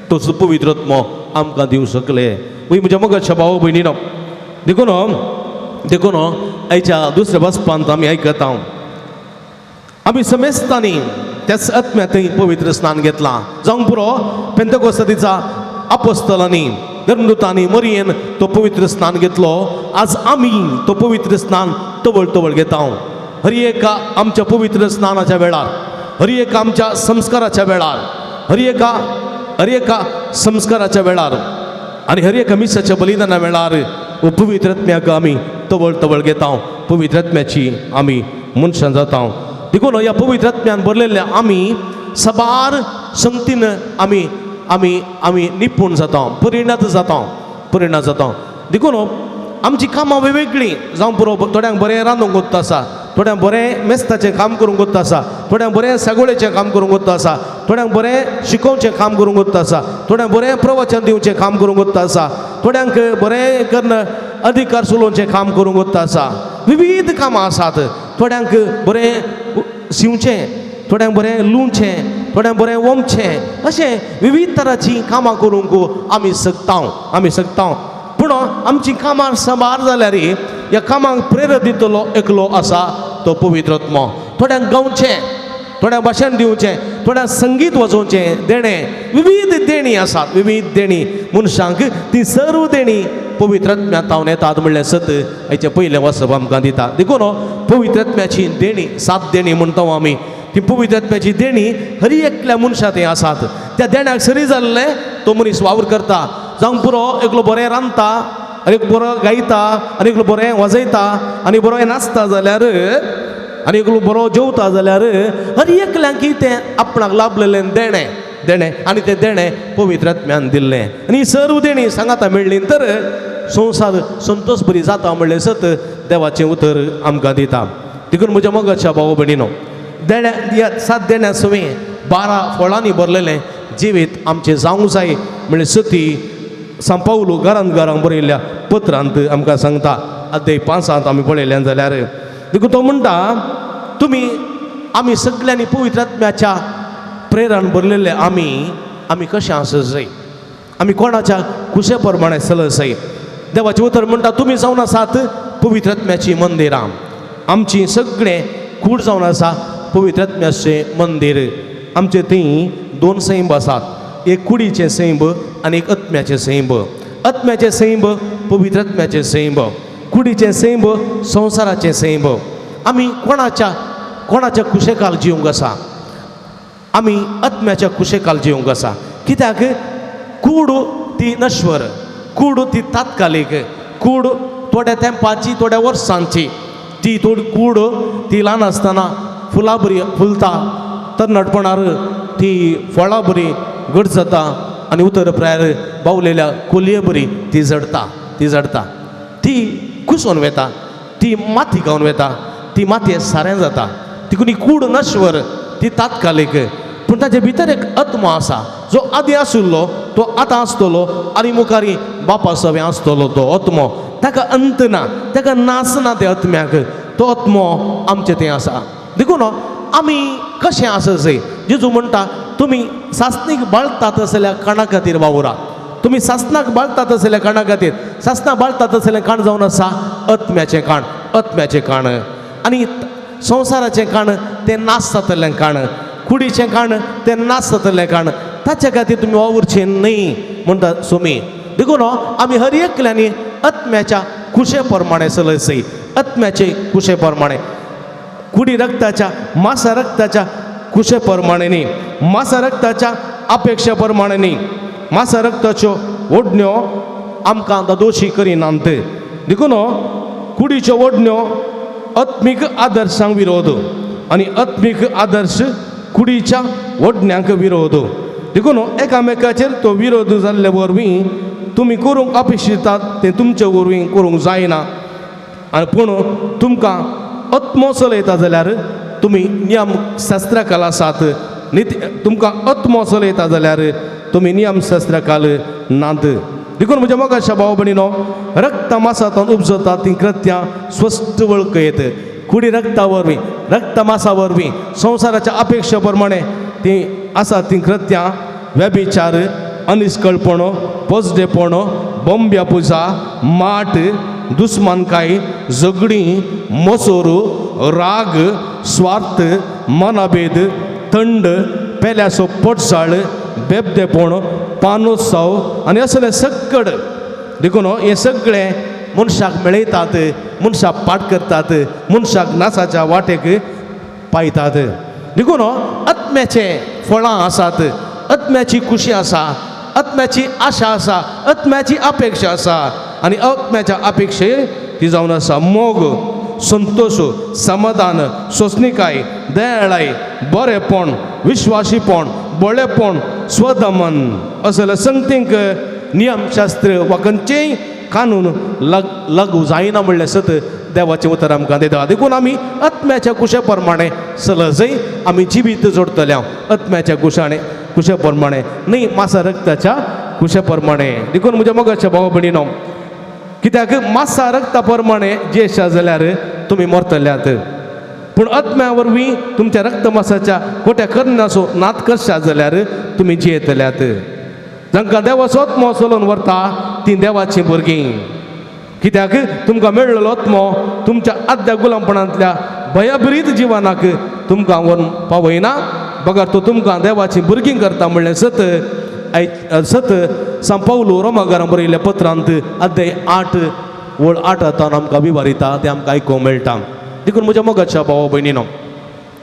तो पवित्र आत्मो आमकां दिवं शकले. म्हज्या मोगाच्या भाव भयणीनो, देखून देखून आयच्या दुसऱ्या बसपांत आमी आयकता, आमी समेस्तांनी त्याच आत्म्यांत पवित्र स्नान घेतलां. जावंक पुरो पेंतकोस्ताच्या आपोस्तलांनी, धर्मदूतांनी, मरियेन तो पवित्र स्नान घेतलो. आज आमी तो पवित्र स्नान तवळ तवळ घेता. हर एका आमच्या पवित्र स्नानाच्या वेळार, हर एका आमच्या संस्काराच्या वेळार, हर एका संस्काराच्या वेळार आनी हर एका मिसाच्या बलिदाना वेळार पवित्र आत्म्याक आमी तवळ तवळ घेता. पवित्र आत्म्याची आमी मनशां जाता. देखून ह्या पवित्र आत्म्यान भरलेल्या आमी साबार संगतीन आमी आमी आमी निपूण जाता, परिणत जाता, परिणत जाता. देखून आमची कामां वेगवेगळीं जावं पुरो, थोड्यांक बरें रांदूंक कोत्ता आसा, थोड्यांक बरें मेस्ताचें काम करूंक कोत्ता आसा, थोड्यांक बरें सागोळेचें काम करूंक कोत्ता आसा, थोड्यांक बरें शिकोवचें काम करूंक कोत्ता आसा, थोड्यांक बरें प्रवचन दिवचें काम करूंक कोत्ता आसा, थोड्यांक बरें कन्न अधिकार चलोवचें काम करूंक कोत्ता आसा. विविध कामां आसात. थोड्यांक बरें शिंवचें, थोड्यांक बरें लुवचें, थोड्यांक बरें वोमचें, अशें विविध तरांचीं कामां करूंक आमी शकता, आमी शकता. पूण आमचीं कामां साबार जाल्यार ह्या कामांक प्रेरक दितलो एकलो आसा, तो पवित्र आत्मो. थोड्यांक गावचें, थोड्यांक भाशण दिवचें, थोड्यांक संगीत वाजोवचें देणें, विविध देणीं आसात, विविध देणीं मनशांक. ती सर्व देणीं पवित्र आत्म्या तावन येतात म्हणलें सत हाचें पयलें वाचप आमकां दिता. देखून पवित्र आत्म्याची देणी, 7 देणीं म्हणटा आमी, ती पवित्र आत्म्याची देणी हर एकल्या मनशा थंय आसात. त्या देण्याक सरी जाल्लें तो मनीस वावर करता. जावंक पुरो एकलो बरें रांदता आनी एक बरो गायता आनी एकलो बरें वाजयता आनी बरो नाचता जाल्यार आनी एकलो बरो जेवता जाल्यार हर एकल्यांक तें आपणाक लाभलेलें देणें, देणें आनी तें देणें पवित्र आत्म्यान दिल्लें. आनी सर्व देणी सांगाता मेळ्ळी तर संवसार संतोश बरी जाता म्हणलें सत देवाचें उतर आमकां दिता. देखून म्हज्या मोगाच्या भाव भयणीनो, देण्या ह्या 7 देण्या सवें 12 फळांनी भरलेलें जिवीत आमचें जावंक जाय म्हणलें सती सांपावलो घरान घरांक बरयल्ल्या पत्रांत आमकां सांगता. अध्याय 5 आमी पळयल्यान जाल्यार देखून तो म्हणटा, तुमी आमी सगळ्यांनी पवित्र आत्म्याच्या प्रेरण भरलेले आमी आमी कशें आसत जाय, आमी कोणाच्या कुशे प्रमाणे चलत जाय. देवाचें उतर म्हणटा तुमी जावन आसात पवित्र आत्म्याचीं मंदिरां. आमची सगळें कूड जावन आसा पवित्र आत्म्याचें मंदीर. आमचे थंय दोन सैंब आसात, एक कुडीचें सैंब आनी एक आत्म्याचें सैंब. आत्म्याचें सैंब पवित्र आत्म्याचें सैंब, कुडीचें सैंब संवसाराचें सैंब. आमी कोणाच्या कोणाच्या कुशेकाल जिवंक आसा? आमी आत्म्याच्या कुशेकाल जिवंक आसा. कित्याक कूड ती नश्वर, कूड ती तात्कालीक, कूड थोड्या तेंपाची थोड्या वर्सांची. ती थोडी कूड ती ल्हान आसतना फुलां बरी फुलता, तरणाटपणार ती फळां बरी घट जाता आनी उतर प्रायर बावलेल्या कोलये बरी ती जडता, ती जडता, ती कुसोन वेता, ती माती खावन वेता, ती मातये सारें जाता. तिकून ही कूड नश्वर, ती तात्कालीक. पूण ताजे भितर एक आत्मो आसा जो आदीं आशिल्लो तो आतां आसतलो आनी मुखारी बापा सवें आसतलो. तो आत्मो ताका अंत ना, ताका नाच ना त्या आत्म्याक. तो आत्मो आमचे थंय आसा. देखून आमी कशें आसत जाय? जेजू म्हणटा तुमी सासणीक बाळतात जाल्यार काणा खातीर वावुरा. तुमी सासणाक बाळतात जाल्यार काणा खातीर. सासणाक बाळतात जाल्यार काण जावन आसा आत्म्याचें काण, आत्म्याचें काण. आनी संवसाराचें काण तें नाश जातलें काण, कुडीचें काण तें नाश जातलें काण. ताच्या खातीर तुमी वावुरचें न्हय म्हणटा सोमी. देखून आमी हर एकल्यांनी आत्म्याच्या कुशे प्रमाणे चलत जाय, आत्म्याचे कुशे प्रमाणे, कुडी रक्ताच्या मासा रक्ताच्या कुशे प्रमाणे न्ही, मासा रक्ताच्या अपेक्षा प्रमाणे न्ही. मासा रक्ताच्यो ओडण्यो आमकां दोशी करिनात. देखून कुडीच्यो ओडण्यो आत्मीक आदर्शांक विरोध आनी आत्मीक आदर्श कुडीच्या ओडण्यांक विरोध. देखून एकामेकाचेर तो विरोध जाल्ले वरवीं तुमी करूंक अपेक्षितात तें तुमचे वरवीं करूंक जायना. आनी पूण तुमकां आत्मो चलयता जाल्यार तुमी नियम शास्त्राकाल आसात. नित्य तुमकां आत्मो चलयता जाल्यार तुमी नियम शास्त्राकाल नात. देखून म्हज्या मोगाच्या भाव भयणीनो, रक्त मासांतल्यान उपजता ती कृत्यां स्पश्ट वळखयत. कुडी रक्ता वरवीं, रक्त मासा वरवीं संवसाराच्या अपेक्षा प्रमाणे ती आसा ती कृत्यां व्यभिचार, अनिस्कळपण, पोजडेपण, बोंब्या पुजा, माट, दुस्मानकाय, झगडीं, मसोर, राग, स्वार्थ, मनाभेद, थंड, पेल्याचो पोटसाळ, बेबदेपण, पानोत्सव आनी असले सक्कड. देखून हें सगळें मनशाक मेळयतात, मनशाक पाठ करतात, मनशाक नासाच्या वाटेक पायतात. देखून आत्म्याचे फळां आसात, आत्म्याची खुशी आसा, आत्म्याची आशा आसा, आत्म्याची अपेक्षा आसा. आनी आत्म्याच्या अपेक्षे ती जावन आसा मोग, संतोश, समाधान, सोंसणीकाय, दयाळाय, बरेपण, विश्वासीपण, बळेपण, स्वदमन. असले संगतींक नियमशास्त्र वा खंयचेय कानून लागू जायना म्हणलें सत देवाचें उतर आमकां दिता. देखून आमी आत्म्याच्या कुशे प्रमाणे चलत आमी जिवीत जोडटले आत्म्याच्या कुशाणे कुशे प्रमाणे न्हय मासा रक्ताच्या कुशे प्रमाणे. देखून म्हज्या मोगाच्या भाव भयणीनो, कित्याक मासा रक्ता प्रमाणे जियेशा जाल्यार तुमी मरतल्यात, पूण आत्म्या वरवीं तुमच्या रक्तमासाच्या खोट्या करण्याचो नात करशा जाल्यार तुमी जियेतल्यात. जांकां देवाचो आत्मो चलोवन व्हरता तीं देवाचीं भुरगीं. कित्याक तुमकां मेळ्ळलो आत्मो तुमच्या आद्या गुलामपणांतल्या भयभरीत जिवनाक तुमकां व्हरून पावयना, बगर तो तुमकां देवाचीं भुरगीं करता म्हणलें सत सत सांव पावलू रोमागारां बरयल्ल्या पत्रांत अध्याय 8 ओळ 8 आमकां विवारिता, तें आमकां आयकूंक मेळटा. देखून म्हज्या मोगाच्या भावा भयणीनो,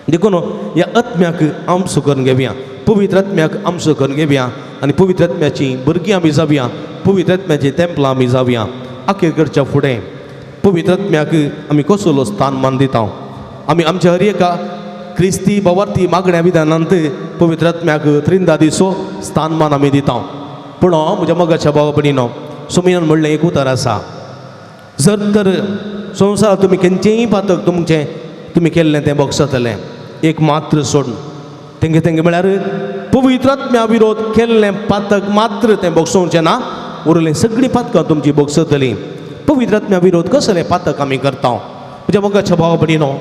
देखून ह्या आत्म्याक आमसो करून घेवया, पवित्र आत्म्याक आमसो करून घेवया आनी पवित्र आत्म्याची भुरगीं आमी जावया, पवित्र आत्म्याची तेंपलां आमी जावया. आखेर करच्या फुडें पवित्र आत्म्याक आमी कसलो स्थान मान दिता? आमी आमच्या हर एका क्रिस्ती भावार्थी मागण्या विधानांत पवित्र आत्म्याक त्रिंदा दिसो स्थानमान आमी दिता. पूण म्हज्या मोगाच्या भावा भयणीनो, सोमियान म्हणलें एक उतर आसा, जर तर संवसार तुमी खंयचेंय पातक तुमचें तुमी केल्लें तें भोगसतलें, एक मात्र सोडून तेंगे तेंगे म्हळ्यार पवित्र आत्म्या विरोध केल्लें पातक मात्र तें भोगसोवचें ना, उरलें सगळीं पातकां तुमची भोगसतलीं. पवित्र आत्म्या विरोध कसलें पातक आमी करता? म्हज्या मोगाच्या भावा भयणीनो,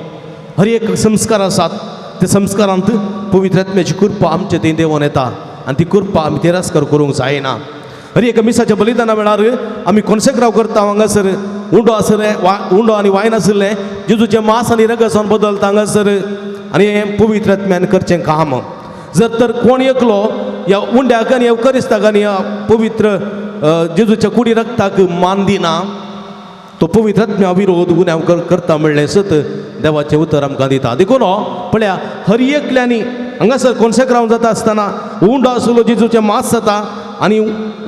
हर एक संस्कार आसात त्या संस्कारांत पवित्र आत्म्याची कृपा आमचे थंय देंवोन येता आनी ती कृपा आमी तिरस्कार करूंक जायना. हर एका मिसाच्या बलिदाना वेळार आमी कोन्सेक्राव करता. हांगासर उंडो आसलें वा उंडो आनी वायन आशिल्लें जेजूचें मांस आनी रगत बदलता हांगासर. आनी हें पवित्र आत्म्यान करचें काम. जर तर कोण एकलो ह्या उंड्याक आनी एवकरिस्ताक आनी ह्या पवित्र जेजूच्या कुडी रक्ताक मान दिना तो पवित्र आत्म्या विरोध गुन्यांव करता म्हणलें सत देवाचें उतर आमकां दिता. देखून पळया हर एकल्यांनी हांगासर कोन्सेक्राव जाता आसतना उंडो आसलो जेजूचें मांस जाता आनी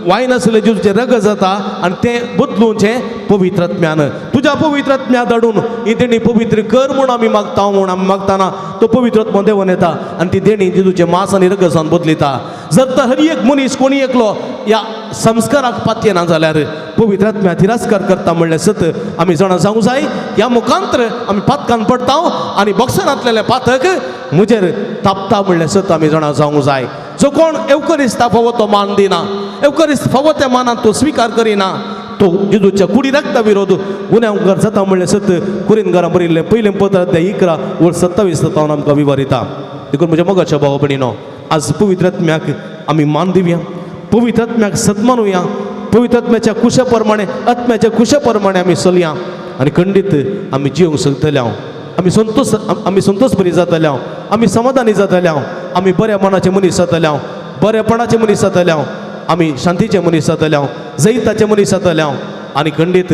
वायन आसलें जेजूचें रगत जाता आनी तें बदलूचें पवित्र आत्म्यान. तुज्या पवित्र आत्म्या धाडून ही देणी पवित्र कर म्हूण आमी मागता म्हूण आमी मागतना तो पवित्र आत्मो देंवन येता आनी ती देणी जेजूचें मांस आनी रगत जावन बदलिता. जर तर हर एक मनीस कोणी एकलो ह्या संस्काराक पातयेना जाल्यार पवित्र आत्म्या तिरस्कार करता म्हणलें सत आमी जाणा जावंक जाय. ह्या मुखांतर आमी पातकान पडटा आनी बॉक्सरांतलेलें पातक म्हजेर तापता म्हणलें सत आमी जाणा जावंक जाय. जो कोण एवकरिस्ता फावो तो मान दिना, एवकरिस्त फावो त्या मानान तो स्विकार करिना, तो जेजूच्या कुडी रक्ता विरोध गुन्यांवकार जाता म्हणलें सत कुरीन घरां बरयल्लें पयलें पत्र अध्याय 11 ओळ 27 तावन आमकां विवरिता. देखून म्हज्या मोगाच्या भाव भयणीनो आज पवित्र आत्म्याक आमी मान दिवया, पवित्र आत्म्याक सन्मानुया, पवित्र आत्म्याच्या कुशा प्रमाणे आत्म्याच्या कुशा प्रमाणे आमी चलया आनी खंडीत आमी जिवंक शकतले. आमी संतोष आमी संतोष बरी जातले, आमी समाधानी जातले, आमी बऱ्या मनाचे मनीस जातले, बरेपणाचे मनीस जातले, आमी शांतीचे मनीस जातले, जैताचे मनीस जातले आनी खंडीत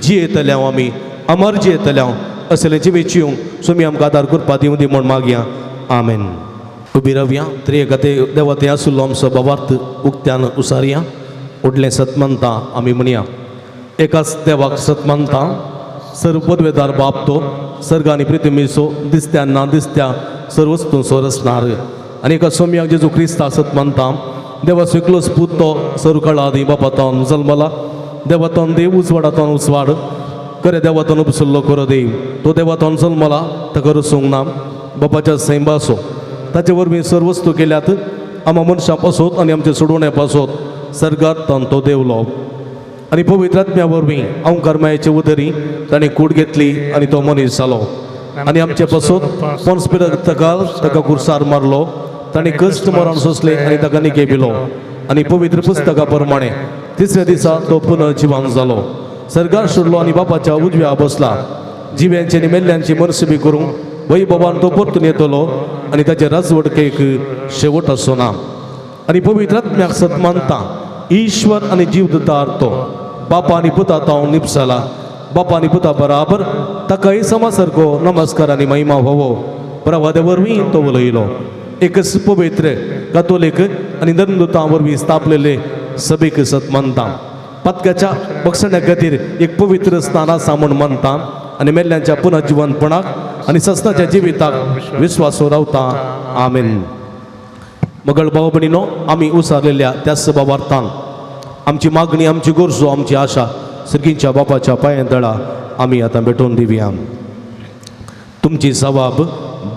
जियेतले आमी अमर जियेतले. असले जिवीत जिवंक सुमी आमकां आदार करपा दिवं दी म्हूण मागया. आमेन. उबी रावया. त्रिएका देवा थंय आशिल्लो आमचो बाबार्थ उक्त्यान उसारया. उडलें सत मानता आमी म्हणया. एकाच देवाक सत मानता, सर्व पदवेदार बाप तो सर्ग आनी पृथ्वीचो दिसत्या ना दिसत्या सर्व वस्तूंचो रचणार. आनी एका सोम्याक जेजू क्रिस्ता सत मानता, देवाचो एकलोच पूत तो सर्व काळा आदी बापातावन जल्मला, देवातोन देव उजवाडातोन उजवाड, खरें देवातोन उपसल्लो खरो देव, तो देवातोन जल्मला ताका रचूंक ना, बापाच्या सैंबासो ताचे वरवीं सर्व वस्तू केल्यात, आमा मनशां पासत आनी आमचे सोडवणे पासत सर्गात तो देवलो. आनी पवित्र आत्म्या वरवीं अंकार मायेचे उदरी ताणें कूड घेतली आनी तो मनीस जालो आनी आमचे पासत पोन्स पिलाताक ताका कुर्सार मारलो, ताणें कश्ट मरण सोंसलें आनी ताका निके पिलो आनी पवित्र पुस्तका प्रमाणे तिसऱ्या दिसा तो पुनर्जिवन जालो, सर्गार सोडलो आनी बापाच्या उजव्या बसला, जिव्यांची आनी मेल्ल्यांची मनसुबी करूंक वैभवान तो परतून येतलो आनी ताचे राजवटकेक शेवट आसचो ना. आनी पवित्र आत्म्याक सत मानता, ईश्वर आनी जीव दितार तो बापा आनी पुता तावन निपसला, बापा आनी पुता बराबर ताकाय समा सारको नमस्कार आनी महिमा व्हावो. प्रवादे वरवीं तो उलयलो. एकच पवित्र कातोलीक आनी धर्मदूतां वरवीं स्थापलेले सभेक सत मानता, पातकाच्या बक्षण्या खातीर एक पवित्र स्थान आसा म्हूण मानता आनी मेल्ल्यांच्या पुनर्जिवनपणाक आनी सस्नाच्या जिविताक विस्वास रावता. आमेन. मगळ भाव भयणीनो आमी उसारलेल्या त्याच बाबार्थान आमची मागणी, आमची गरजो, आमची आशा सर्गींच्या बापाच्या पांयां तळा आमी आतां भेटोवन दिवया. तुमची जबाब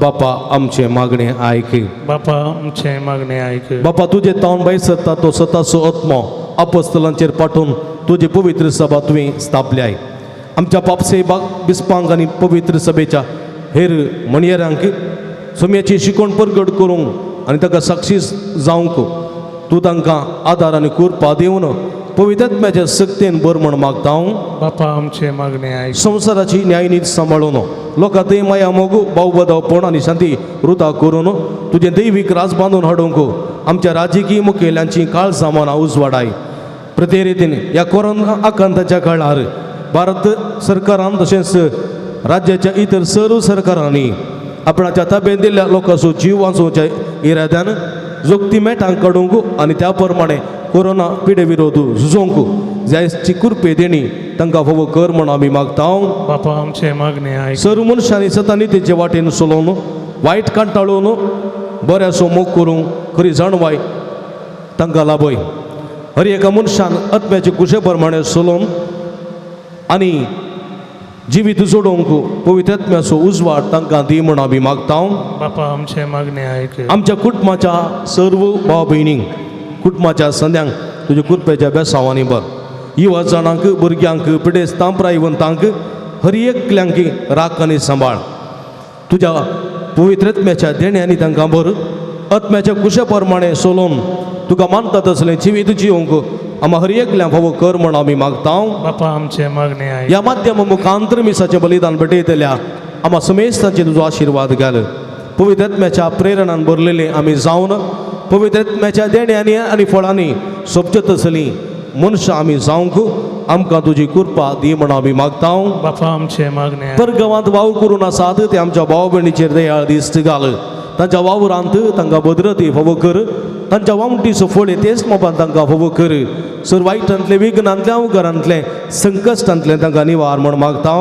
बापा आमचे मागणे आयक. बापा आमचे मागणे आयक. बापा तुजे तावन भायर सरता तो स्वताचो आत्मो अपस्तलांचेर पाठोवन तुजी पवित्र सभा तुवें स्थापल्याय. आमच्या पापसे बिस्पांक आनी पवित्र सभेच्या हेर म्हणयेरांक सोम्याची शिकवण परगट करूंक आनी ताका साक्षी जावंक तूं तांकां आदार आनी कृपा दिवन पवित्र आत्म्याच्या सक्तेन बर म्हूण मागता हांव. बापा आमचे मागणे आयक. संवसाराची न्यायनीत सांबाळून लोकां थंय माया मोग भावबदावपण आनी शांती रुता करून तुजें दैवीक राज बांदून हाडूंक आमच्या राजकीय मुखेल्यांची काळजां मनां उजवाडाय. प्रत्येक रितीन ह्या कोरोना आकांताच्या काळार भारत सरकारान तशेंच राज्याच्या इतर सर्व सरकारांनी आपणाच्या ताब्यांत दिल्ल्या लोकांचो जीव वाचोवच्या इराद्यान जोगती मेटां काडूंक आनी त्या प्रमाणे कोरोना पिडे विरोध झुजोवंक जायची कृपे देणी तांकां फावो कर म्हूण आमी मागता. बापा आमचे मागणे आयक. सर्व मनशांनी सतानी तेचे वाटेन चलोवन वायट कंटाळून बऱ्याचो मोग करूंक खरी जाणवाय तांकां लाभय. हर एका मनशान आत्म्याचे कुशे प्रमाणे चलोवन आनी जिवीत जोडोवंक पवित्र आत्म्याचो उजवाड तांकां दी म्हूण आमी मागता. बापा आमचे मागणे आयक. आमच्या कुटुंबाच्या सर्व भाव भयणींक कुटुंबाच्या संद्यांक तुज्या कृपेच्या बेसांवांनी बर युवा जाणांक भुरग्यांक पिडेस्तां प्रायवंतांक हर एकल्यांक राख आनी सांबाळ. तुज्या पवित्र आत्म्याच्या देण्यांनी तांकां भर. आत्म्याच्या कुशा प्रमाणे सोलोवन तुका मानता तसलें जिवीत जिवंक आमा हर एकल्यां फावो कर म्हण आमी मागता. बापा आमचे मागणे आयक. ह्या माध्यमा मुखांतर मिसाचें बलिदान भेटयतल्या आमा समेस्तांचेर तुजो आशिर्वाद घाल. पवित्र आत्म्याच्या प्रेरणान भरलेले आमी जावन पवित्र आत्म्याच्या देण्यांनी आनी फळांनी सोबचे तसलीं मनशां आमी जावंक आमकां तुजी कृपा दी म्हण आमी मागता. बापा आमचे मागणे आयक. परगांवांत वावर करून आसात ते आमच्या भाव भयणीचेर दयाळ दिश्ट घाल. तांच्या वावरांत तांकां भद्रती फावो कर. तांच्या वावटीचो फळ तेच मोपान तांकां फावो कर. सर वायटांतलें, विघ्नांतलें, अवघरांतलें, संकश्टांतलें तांकां निवार म्हण मागता.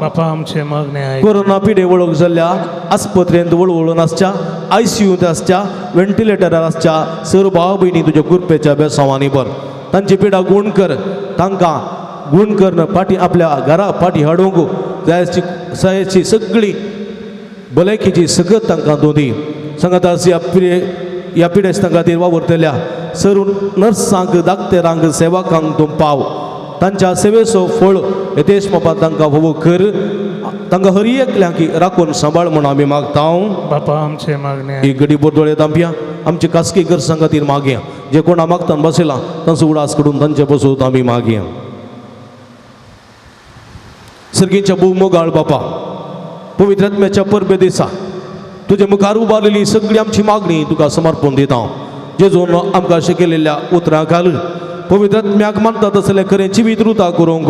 बापा आमचे मागणे आयक. कोरोना पिडे वळख जाल्ल्या आस्पत्रेंत वळवळून आसच्या, आयसीयूंत आसच्या, व्हेंटिलेटरार आसच्या सर भाव भयणी तुज्या कृपेच्या बेसांवांनी भर. तांची पिडा गूण कर. तांकां गूण करन फाटी आपल्या घरा फाटी हाडूंक जायची जायची सगळी भलायकेची सगळं तांकां दोनी सांगात. ह्या पिडे ह्या पिडेस्तां खातीर वावुरतल्या सर नर्सांक, दाक्तेरांक, सेवकांक तूं पाव. तांच्या सेवेचो फळ यथेश बाबा तांकां फावो कर. तांकां हर एकल्यांक राखून सांबाळ म्हूण आमी मागता. बापा आमचे मागणे ही घडी बोरदोळे तांपया आमचे खासगी गरजां खातीर मागया. जे कोणा मागतान बसयला तांचो उडास करून तांचे बसून आमी मागया. सर्गीच्या भोव मोगाळ बापा, पवित्र आत्म्याच्या परबे दिसा तुजे मुखार उबारलेली सगळी आमची मागणी तुका समर्पण दिता. जेजून आमकां शिकयलेल्या उतरां घाल पवित्र आत्म्याक मानता तसलें खरें जिवीत रुता करूंक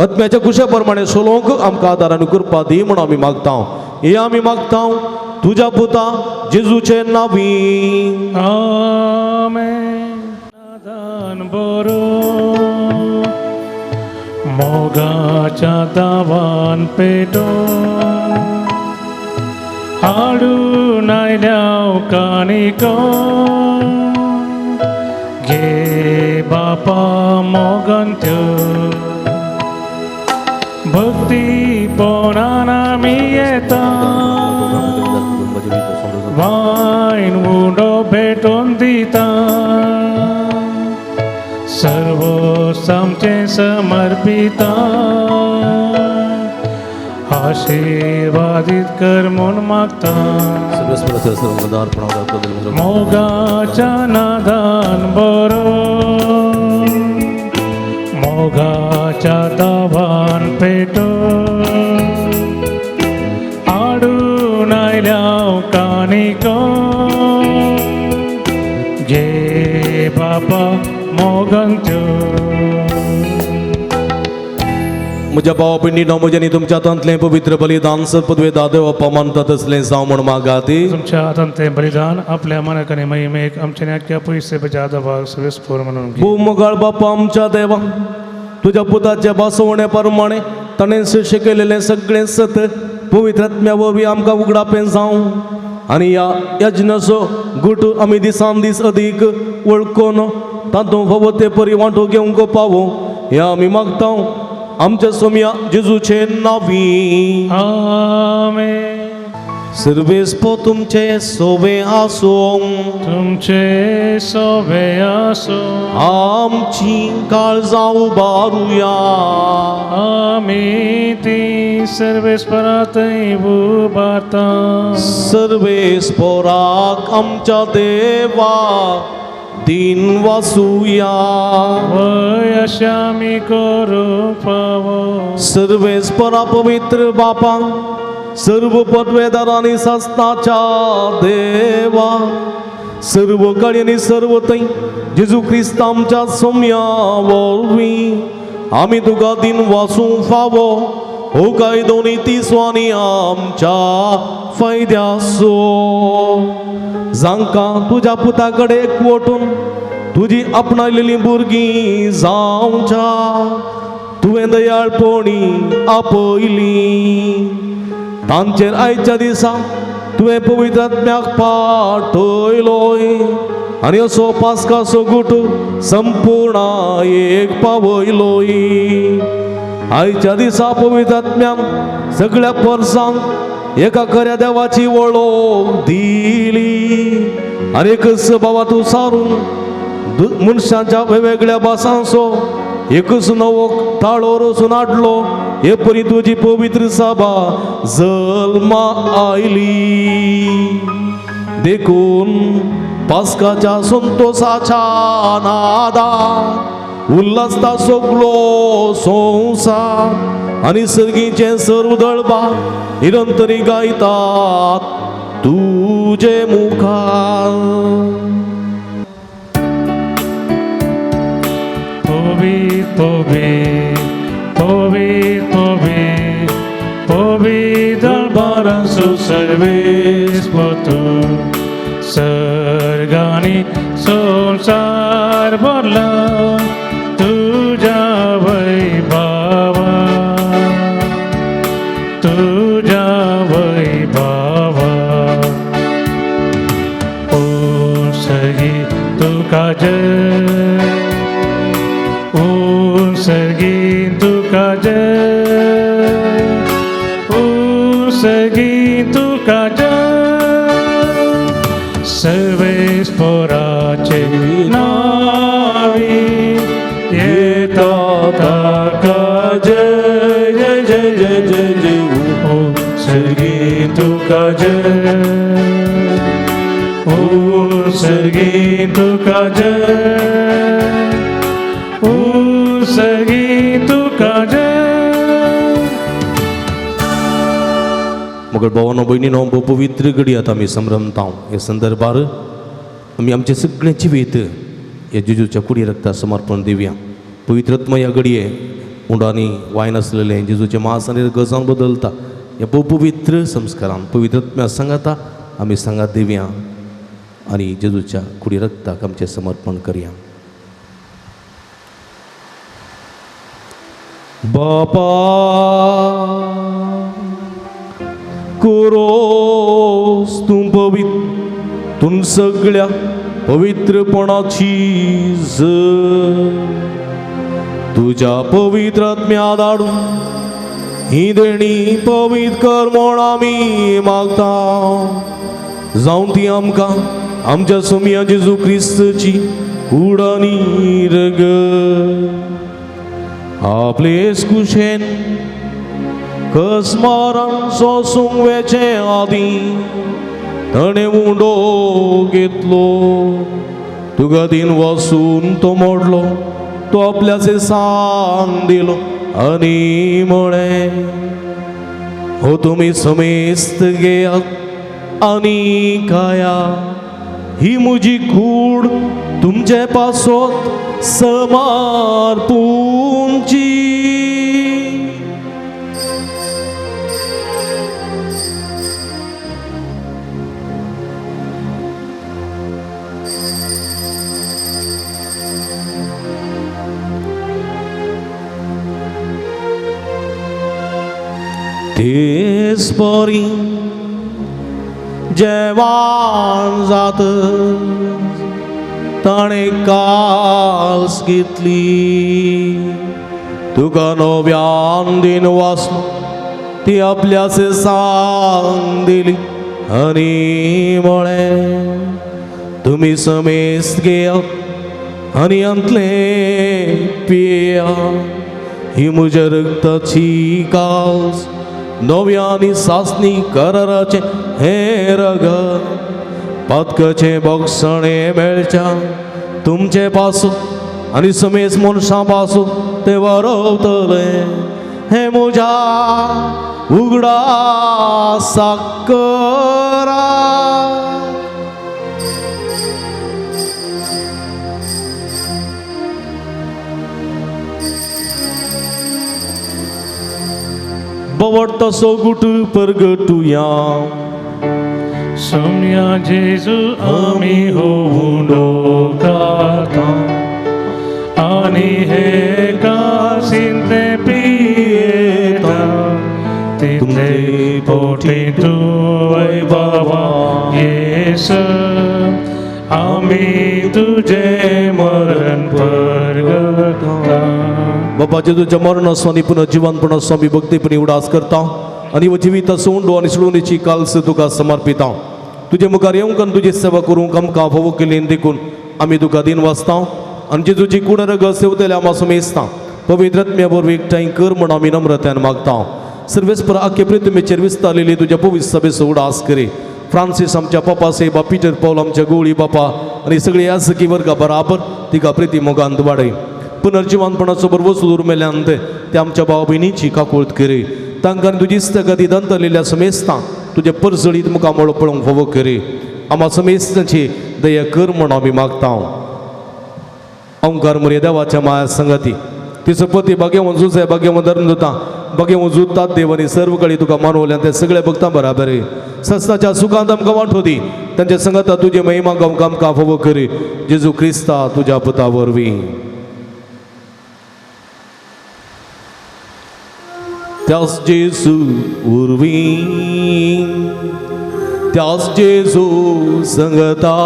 आत्म्याच्या कुशा प्रमाणे सोलोवंक आमकां आदार आनी कृपा दी म्हूण आमी मागता. हे आमी मागता तुज्या पुता जेजूचे नांवी. आमेन. नादान बरो मोगाच्या दावान पेटो हाडून आयल्या काणिको घे बापा मोगान त्यो भक्ती पोणान आमी येता वायन उंडो भेटोवन दिता सर्व आमचें समर्पिता आशिर्वादीत कर म्हूण मागता. मोगाच्या नादान बरो मोगाच्या दावान पेटो हाडून आयल्या काणिको घे बापा मोगान त्यो. म्हज्या भावा भयणीनो, म्हज्या आनी तुमच्या हातांतलें पवित्र बलिदान सर्पद्वेदा देव मानता तसलें जावं म्हूण मागाती. तुमच्या हातांतलें बलिदान आपल्या मनाक आनी महिमेक आमच्या नाक्या पयशे भाग सवेस्पोर म्हणून घे. भोव मोगाळ बापा आमच्या देवा, तुज्या पुताच्या भासवणे प्रमाणे ताणें शिकयलेलें सगळें सत पवित्र आत्म्या वरवीं आमकां उगडापें जावं आनी ह्या यज्ञाचो गुट आमी दिसान दीस अदीक वळखून तातूंत फावो ते परी वांटो घेवंक पावो हें आमी मागता आमच्या सोमया जेजूचे नांवी. आमेन. सर्वेस्पो तुमचे सोवे आसूं. तुमचे सोवे आसूं. आमची काळजां उबारुया. आमी ती सर्वेस्परातय उबारता. सर्वेस्पोराक आमच्या देवा दिन वासुया. वय अशें आमी करूंक फावो. सर्वेस्परा पवित्र बापा, सर्व पदवेदार आनी सस्ताच्या देवा, सर्व कडेन आनी सर्व थंय जेजू क्रिस्त आमच्या सोम्या वरवीं आमी तुका दिन वासूंक फावो हो कायदो नीती आनी आमच्या फायद्याचो. जांकां तुज्या पुता कडेन एकवटून तुजी आपणायलेलीं भुरगीं जावच्या तुवें दयाळपणी आपयली, तांचेर आयच्या दिसा तुवें पवित्र आत्म्याक पाठयलोय आनी असो पास्काचो गुट संपूर्ण एक पावयलोय. आयच्या दिसा पवित्र आत्म्यान सगळ्या परसांक एका खऱ्या देवाची वळख दिली आनी एकच भावा तूं सारून मनशांच्या वेगवेगळ्या भासांचो एकूच नवो ताळो रचून हाडलो हे परी तुजी पवित्र सभा जल्मा आयली. देखून पास्काच्या संतोसाच्या नादात उल्हासता सगलो संवसार आनी सर्गीचें सर्व दळबा निरंतरी गायतात तुजे मुखार. पवित्र पवित्र पवित्र पवित्र पवित्र दळबारांचो सर्वेस्पर सर्गांनी संवसार भरला तुज्या वैभवा तुज्या वैभवा. ओम सर्गी तुका जय ओम सर्गी तुका जय ओम सर्गी तुका जय. सर्वेस्पराचे नावी येता ताका जय जय जय जय जय जय. ओम सर्गी तुका जय ओम सर्गी तुका जय ओम सर्गी तुका जय. मगर भावानो भयणीनो भोव पवित्र घडी आतां आमी संभ्रमता. हे संदर्भार आमी आमचें सगळें जिवीत ह्या जेजूच्या कुडी रक्ता समर्पण दिवया. पवित्र आत्मा ह्या घडये उंडांनी वायन आसलेलें जेजूचें मांस आनी गजान बदलता. ह्या भोव पवित्र संस्कारान पवित्र आत्म्या सांगाता आमी सांगात दिवया आनी जेजूच्या कुडी रक्ताक आमचें समर्पण करया. बापा कोरोस तूं पवित्र तूं सगळ्या पवित्रपणाची तुज्या पवित्र आत्म्या धाडून ही देणी पवित्र कर म्हूण आमी मागता. जावं ती आमकां आमच्या सोमया जेजू क्रिस्तची कूड आनी रगत आपलेच कुशेन कसमारान सोसूंक वेचें आदीं ताणें उंडो घेतलो. तुका दिन वसून तो मोडलो तो आपल्याचे सांग दिलो आनी म्हळें हो तुमी समेस्त घेयात आनी खाया ही म्हजी कूड तुमचे पासत समर्पूंची. तेच परी जेवान जात ताणें काल्स घेतली तुका नव्यान दिन वाचलो ती आपल्याचे सांग दिली आनी म्हळें तुमी समेस्त घेयात आनी अंतलें पिया ही म्हज्या रक्ताची काल्स नव्या आनी सासणी कराराचें हें रगत पातकाचें बोगसणें मेळच्या तुमचे पासून आनी समेस्त मनशां पासून तें वरवतलें हें म्हज्या उगडासाक करा. बवडतो सोगुट परगटुया सोम्या जेजू आमी हो उंडो खाता आनी हे कासींतले पियेता तितले पोटी तूं वैभवा येस आमी तुजें मरण परगटा. बाबा जेजूच्या मरण आनी पुनर्जिवनपण आमी भक्तीपणी उडास करता आनी हो जिवीत उंडो आनी सोडवणेची काल्स तुका समर्पिता. तुजे मुखार येवंक आनी तुजी सेवा करूंक आमकां फावो केली देखून आमी तुका दिन वाचता. आनी जेजूची कूड रगत सेवतल्या आमा सुमेस्तां पवित्र आत्म्या वरवीं एकठांय कर म्हूण आमी नम्रतायेन मागता. सर्वेस्पर आख्खे पृथ्वीचेर विस्तारलेली तुज्या पवित्र सभेचो उडास करी. फ्रांसीस आमच्या पापा सेबा, पिटर पावल आमच्या गोळी बापा आनी सगळी याजकी वर्गा बराबर तिका प्रिती मोगांत वाडय. पुनर्जिवानपणाचो बरोबर सुदूर मेल्यान ते आमच्या भाव भयणीची काकूळत करी. तांकां तुजी इस्तगती दंतलेल्या समेस्तां तुजे परजळीत मुखामळ पळोवंक फावो करी. आमा समेस्तांची दया कर म्हूण आमी मागता. ओंकार मुरे देवाच्या माया संगती तिचो पती भाग्यवंत जुजे, भाग्यवंत धर्मदूतां, भाग्यवंत जुतात देव आनी सर्व कडेन तुका मानवल्यान ते सगळे भक्तां बराबर सस्ताच्या सुखांत आमकां वांटो दी. तांच्या संगता तुजे महिमा गावंक आमकां फावो करी. जेजू क्रिस्ता तुज्या पुता वरवीं. त्यास जेजू वरवीं, त्यास जेजू संगता,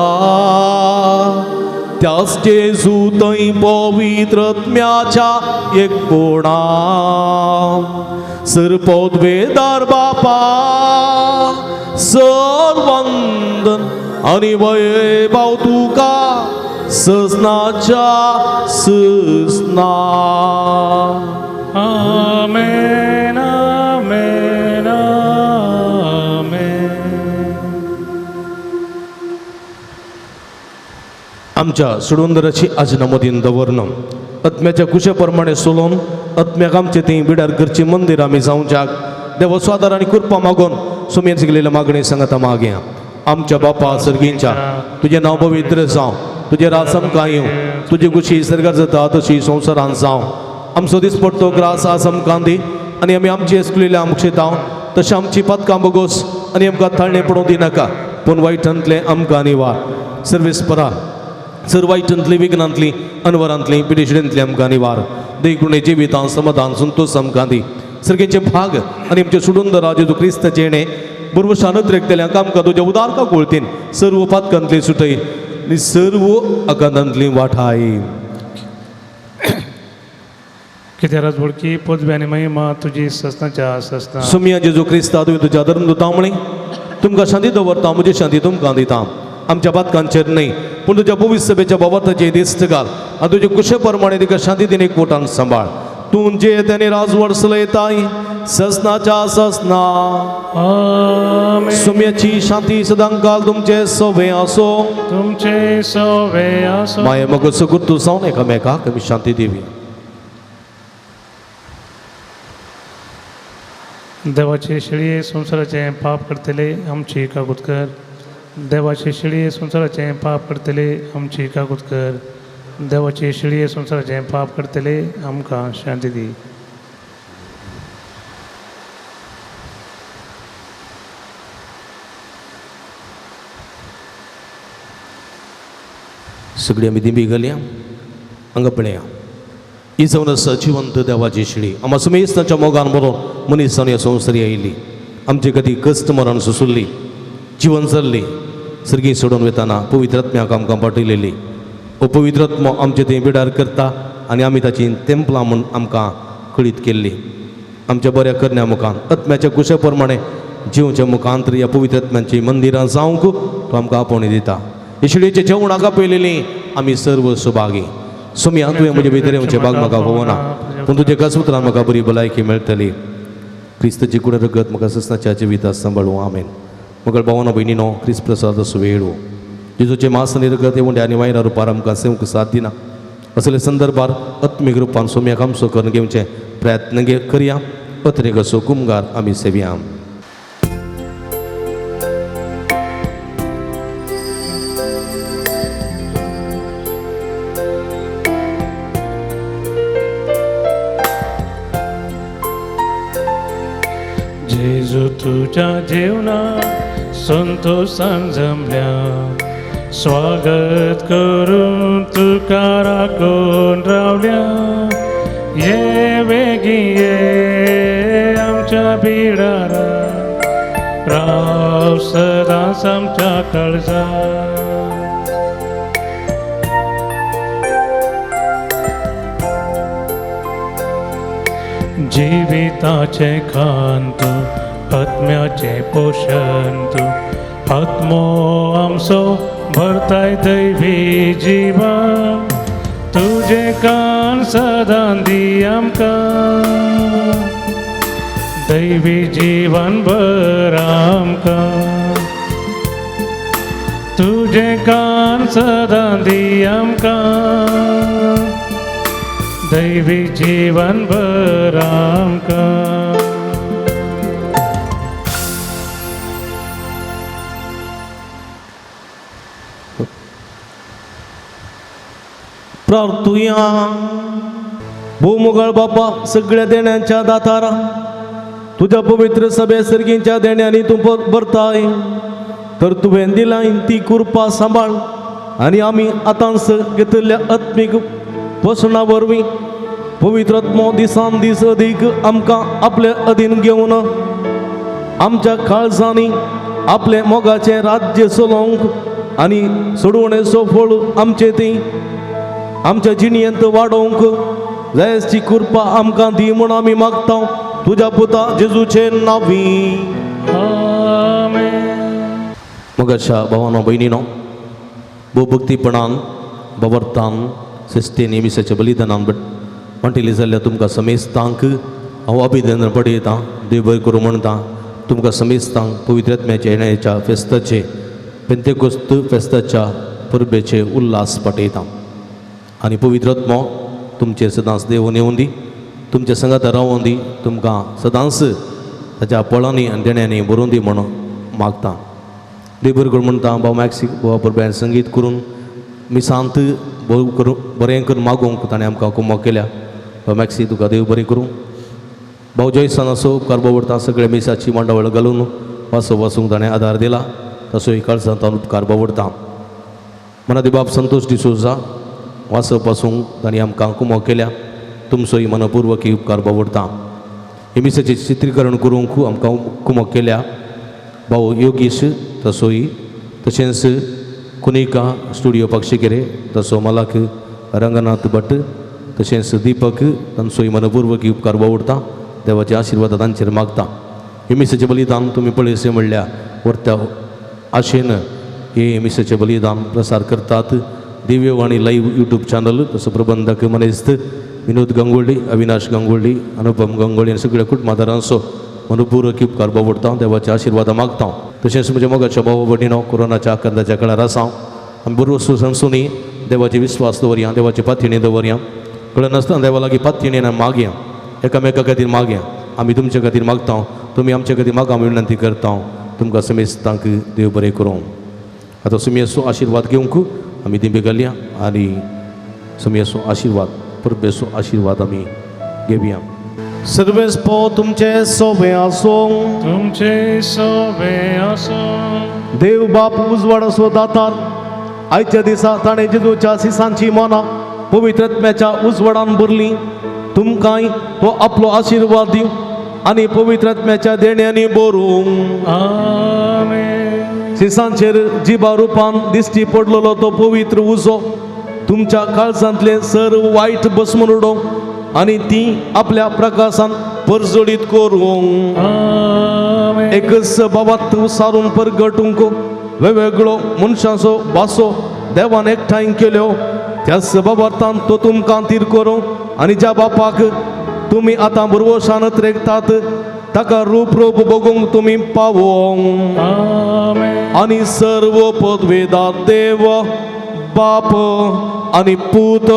त्यास जेजू थंय पवित्र आत्म्याच्या एकपणा सरपदवेदार बापा सर्वंदन आनी वैभव तुका सजनाच्या सजना. आमेन आमेन आमेन. आमच्या सुडवंदराची आज नमोदीन दवरन आत्म्याच्या कुशे प्रमाणे सोलोवन आत्म्याक आमचे ती बिडार करची मंदिर आमी जावच्याक देव स्वादार आनी कृपा मागून सुमेन शिकलेल्या मागणी सांगता मागया. आमच्या बापा सर्गींच्या तुजें नांव पवित्र जावं, तुजें राज आमकां येवं, तुजी खुशी सर्गार जाता तशी संवसारान जावं. आमचो दिसपडतो ग्रास आज आमकां दी आनी आमी आमची एसकुलेल्या आमक्षेतांव तशें आमची पातकां बोगोस आनी आमकां थाळणें पडोवंक दिनाका, पूण वायटांतलें आमकां निवार. सर्वीस परा सर वायटांतली विघ्नांतली अनवरांतली पिडेशिडेंतली आमकां निवार. देखून जिवितां समाधान संतोष आमकां दी. सर्गेचे भाग आनी आमचे सुडून जेजू क्रिस्ताचें येणें बरोबर शानत रेखतल्यांक आमकां तुज्या उदार काकुळतीन सर्व पातकांतली सुटय आनी सर्व आकांतांतली वाठाय. कित्याक राजवडकी पदवी आनी महिमा तुजी ससनाच्या ससना. सुमिया जेजू क्रिस्ता तुवें तुज्या धर्मदूतां म्हळें तुमकां शांती दवरता, म्हजी शांती तुमकां दिता. आमच्या पातकांचेर न्हय पूण तुज्या पवित्र सभेच्या बाबाताचेर दिश्ट घाल आनी तुजे कुशे प्रमाणे तिका शांती दिन एक पोटान सांबाळ. तूं जे त्याने राजवड चलयताय ससनाच्या ससना. आमेन. सुम्याची शांती सदांकाल तुमचे सोवे आसो. तुमचे सोवे आसो. माये मग सगुर्तू जावन एकामेकाक आमी शांती दिवी. देवाचे शेळये संवसाराचें पाप करतले आमची काकूत कर. देवाचे शेळये संवसाराचें पाप करतले आमची काकूत कर. देवाचे शेळये संवसाराचें पाप करतले आमकां शांती दी. सगळी आमी दिंबी घालया हांगा पळया. ही जावन आसा जिवंत देवाची शेळी. आमा सुमेस्ताच्या मोगान बरोवन मनीस जावन ह्या संवसारी आयिल्ली. आमचे खातीर कश्ट मरण सोंसुल्ली, जिवन चल्ली, सर्गी सोडून वतना पवित्र आत्म्याक आमकां पाठयलेली. हो पवित्र आत्मो आमचे थंय बिडार करता आनी आमी ताची तेंपलां म्हूण आमकां कळीत केल्ली. आमच्या बऱ्या करण्या मुखान आत्म्याच्या कुशे प्रमाणे जिवच्या मुखांत ह्या पवित्र आत्म्यांची मंदिरां जावंक तो आमकां आपोवणी दिता. हे शेळयेचें जेवण हांगा पळयलेलीं आमी सर्व सुभागी. सुमिया तुवें म्हजे भितर येवचें भाग म्हाका होवना, पूण तुजे एकाच उतरान म्हाका बरी भलायकी मेळटली. क्रिस्ताची कूड रगत म्हाका ससनाच्या जिविता सांबाळूं. आमेन. मगळ भावना भयणीनो क्रिस्त प्रसाद असो वेळ जेजूचें मास आनी रगत हे उंड्या आनी वायरा रुपार आमकां सेवंक साथ दिना. असले संदर्भार आत्मीक रुपान सोम्याक आमचो करून घेवचें प्रयत्न करया. अत्रेक असो कुमगार आमी सेवया. जेजू तुझ्या जेवणा संतोषान जमल्या, स्वागत करून तुका राखून रावल्या. ये वेगी ये आमच्या बिडारा, राव सदांच आमच्या काळजा. जिविताचें खाण तूं, आत्म्याचें पोशण तूं, आत्मो आमचो भरताय दैवी जिवन. तुजें कान सदां दी आमकां, दैवी जीवन भर आमकां। तुजें कान सदां दी आमकां, दैवी जीवन भर आमकां। प्रार्थुया। भोवमुगाळ बापा, सगळ्या देण्यांच्या दातारा, तुज्या पवित्र सभे सर्गींच्या देण्यांनी तूं भरताय, तर तुवें दिलाय ती कृपा सांबाळ आनी आमी आतांच घेतिल्ल्या आत्मीक पोशणा वरवीं पवित्र आत्मो दिसान दीस अदीक आमकां आपले अधीन घेवन आमच्या काळजांनी आपले मोगाचें राज्य चलोवंक आनी सोडवणेचो फळ आमचे ती आमच्या जिणयेंत वाडोवंक जायची कृपा आमकां दी म्हूण आमी मागता तुज्या पुता जेजूचे नांवी। आमेन। मोगाच्या भावानो भयणीनो, भोवभक्तीपणान भवर्थान शिस्तीन मिसाच्या बलिदानान म्हणटिली जाल्यार तुमकां समेस्तांक हांव अभिनंदन पडयतां, देव बरें करूं म्हणटा। तुमकां समेस्तांक पवित्र आत्म्याच्या येण्याच्या फेस्ताचे पेंतेकोस्त फेस्ताच्या परबेचे उल्हास पाठयता आनी पवित्र आत्मो तुमचेर सदांच देवून येवूं दी, तुमच्या संगाता रावूं दी, तुमकां सदांच ताच्या पळांनी आनी देण्यांनी भरून दी म्हणून मागता। देव बरें करूं म्हणटा। भाव मॅक्सीक भावा परब्यान संगीत करून मिसांत भोव करूं बरें करून मागूंक ताणें आमकां कुमक केल्या। भाव मॅक्सी तुका देव बरें करूं। भाव जयसान असो उपकार बावडटा, सगळे मिसाची मांडावळ घालून वासो वासूंक ताणें आदार दिला, तसोय काळजांत उपकार बावडटा। मनादी बाब संतोष डिसोजा वासो पासूंक तांणी आमकां कुमक केल्या, तुमचोय मनपूर्वक उपकार बावडटा। हे मिसाचें चित्रीकरण करूंक आमकां कुमक केल्या भाव योगेश तसोय, तशेंच कुनिका स्टुडियो पक्षिकेरे तसो मालक रंगनाथ भट, तशेंच दीपक तांचोय मनपूर्वक उपकार बावडटा। देवाचे आशिर्वाद तांचेर मागता। हे मिसाचें बलिदान तुमी पळयसे म्हणल्यार व्हरत्या आशेन हे मिसाचें बलिदान प्रसार करतात दिव्यवाणी लायव्ह यूट्यूब चॅनल, तसो प्रबंधक मनेस्त विनोद गंगोळी, अविनाश गंगोळी, अनुपम गंगोळी आनी सगळ्या कुटुंबादारांचो मनपूर्वक उपकार बावडटा। देवाचे आशिर्वाद मागता। तशेंच म्हज्या मोगाच्या भाव भयणीनो, कोरोनाच्या आकांताच्या काळार आसा आमी बरो समजुनी देवाचे विस्वास दवरया, देवाची पातयेणी दवरया, कळनासतना देवा लागीं पातयेणी मागया, एकामेका खातीर मागया। आमी तुमचे खातीर मागता, तुमी आमचे खातीर मागा विनंती करता। तुमकां समेस्तांक देव बरें करूं। आतां सुमयेचो आशिर्वाद घेवंक आमी दिंबे घालया आनी सुमयेचो आशिर्वाद परबेचो आशिर्वाद आमी घेवया। सर्वेस पो तुमचे सोबे आसूं, तुमचे सोबे आसूं। देव बाप उजवाड असो दातार, आयच्या दिसा ताणें जेजूच्या सिसांची मनां पवित्र आत्म्याच्या उजवाडान भरली। तुमकांय तो आपलो आशिर्वाद दिवं आनी पवित्र आत्म्याच्या देण्यांनी भरूं। आमेन। सिसांचेर जिबा रुपान दिश्टी पडलेलो तो पवित्र उजो तुमच्या काळजांतले सर्व वायट बसमून उडोवंक आनी ती आपल्या प्रकाशान परजळीत करूंक। आमेन। एकच बाबात सारून परगटूंक वेगवेगळो मनशांचो भासो देवान एकठांय केल्यो, त्याच बाबार्थान तो तुमकां तीर करूं आनी ज्या बापाक तुमी आतां भरवशान त्रेगतात ताका रूप रूप बगूंक तुमी पावोंक। आमेन। आनी सर्व पदवेदा देव बाप आनी पूत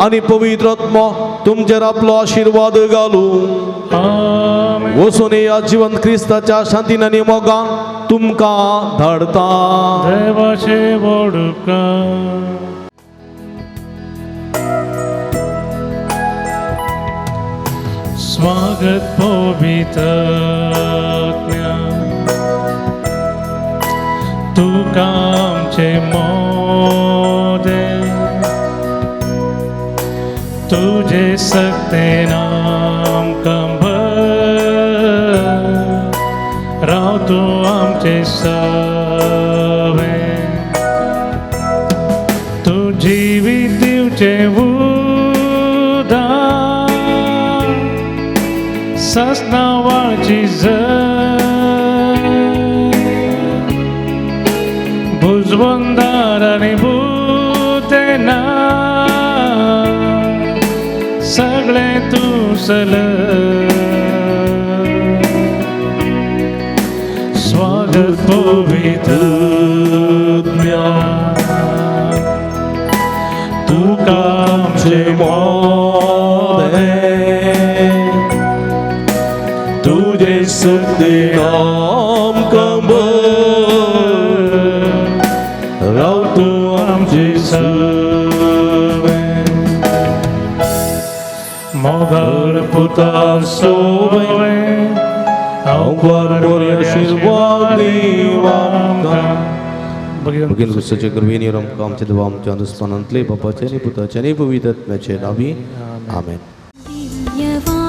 आनी पवित्र आत्मो तुमचेर आपलो आशिर्वाद घालूं। आमेन। वचून ह्या जिवंत क्रिस्ताच्या शांतीन आनी मोगान तुमकां धाडता। देवाचे व्हड उपकार। स्वागत पवित्र आत्म्या, तुका आमचे मोदे, तुझे सक्ते नाम कंबर, राव तूं आमचे सवे, तूं जिवीत दिवचें उदार, ससनावाची जर, बुजवंदार आनी भूते ना, सगळें तूं सल स्वागत पवित्र तुका आमचे मोदे तुजे सत्य आमकां भर राव तूं आमचे सवे मोगाळ पुता सोवे हांव बरे आशिर्वाद दीव आमकां. भगीन भगीन क्रिस्ताचे कृपेन आमकां आमच्या देवा आमच्या अनुस्मानांतले बापाचे आनी पुताचे आनी पवित्र आत्म्याचे नावी आमेन. दिव्यवाणी.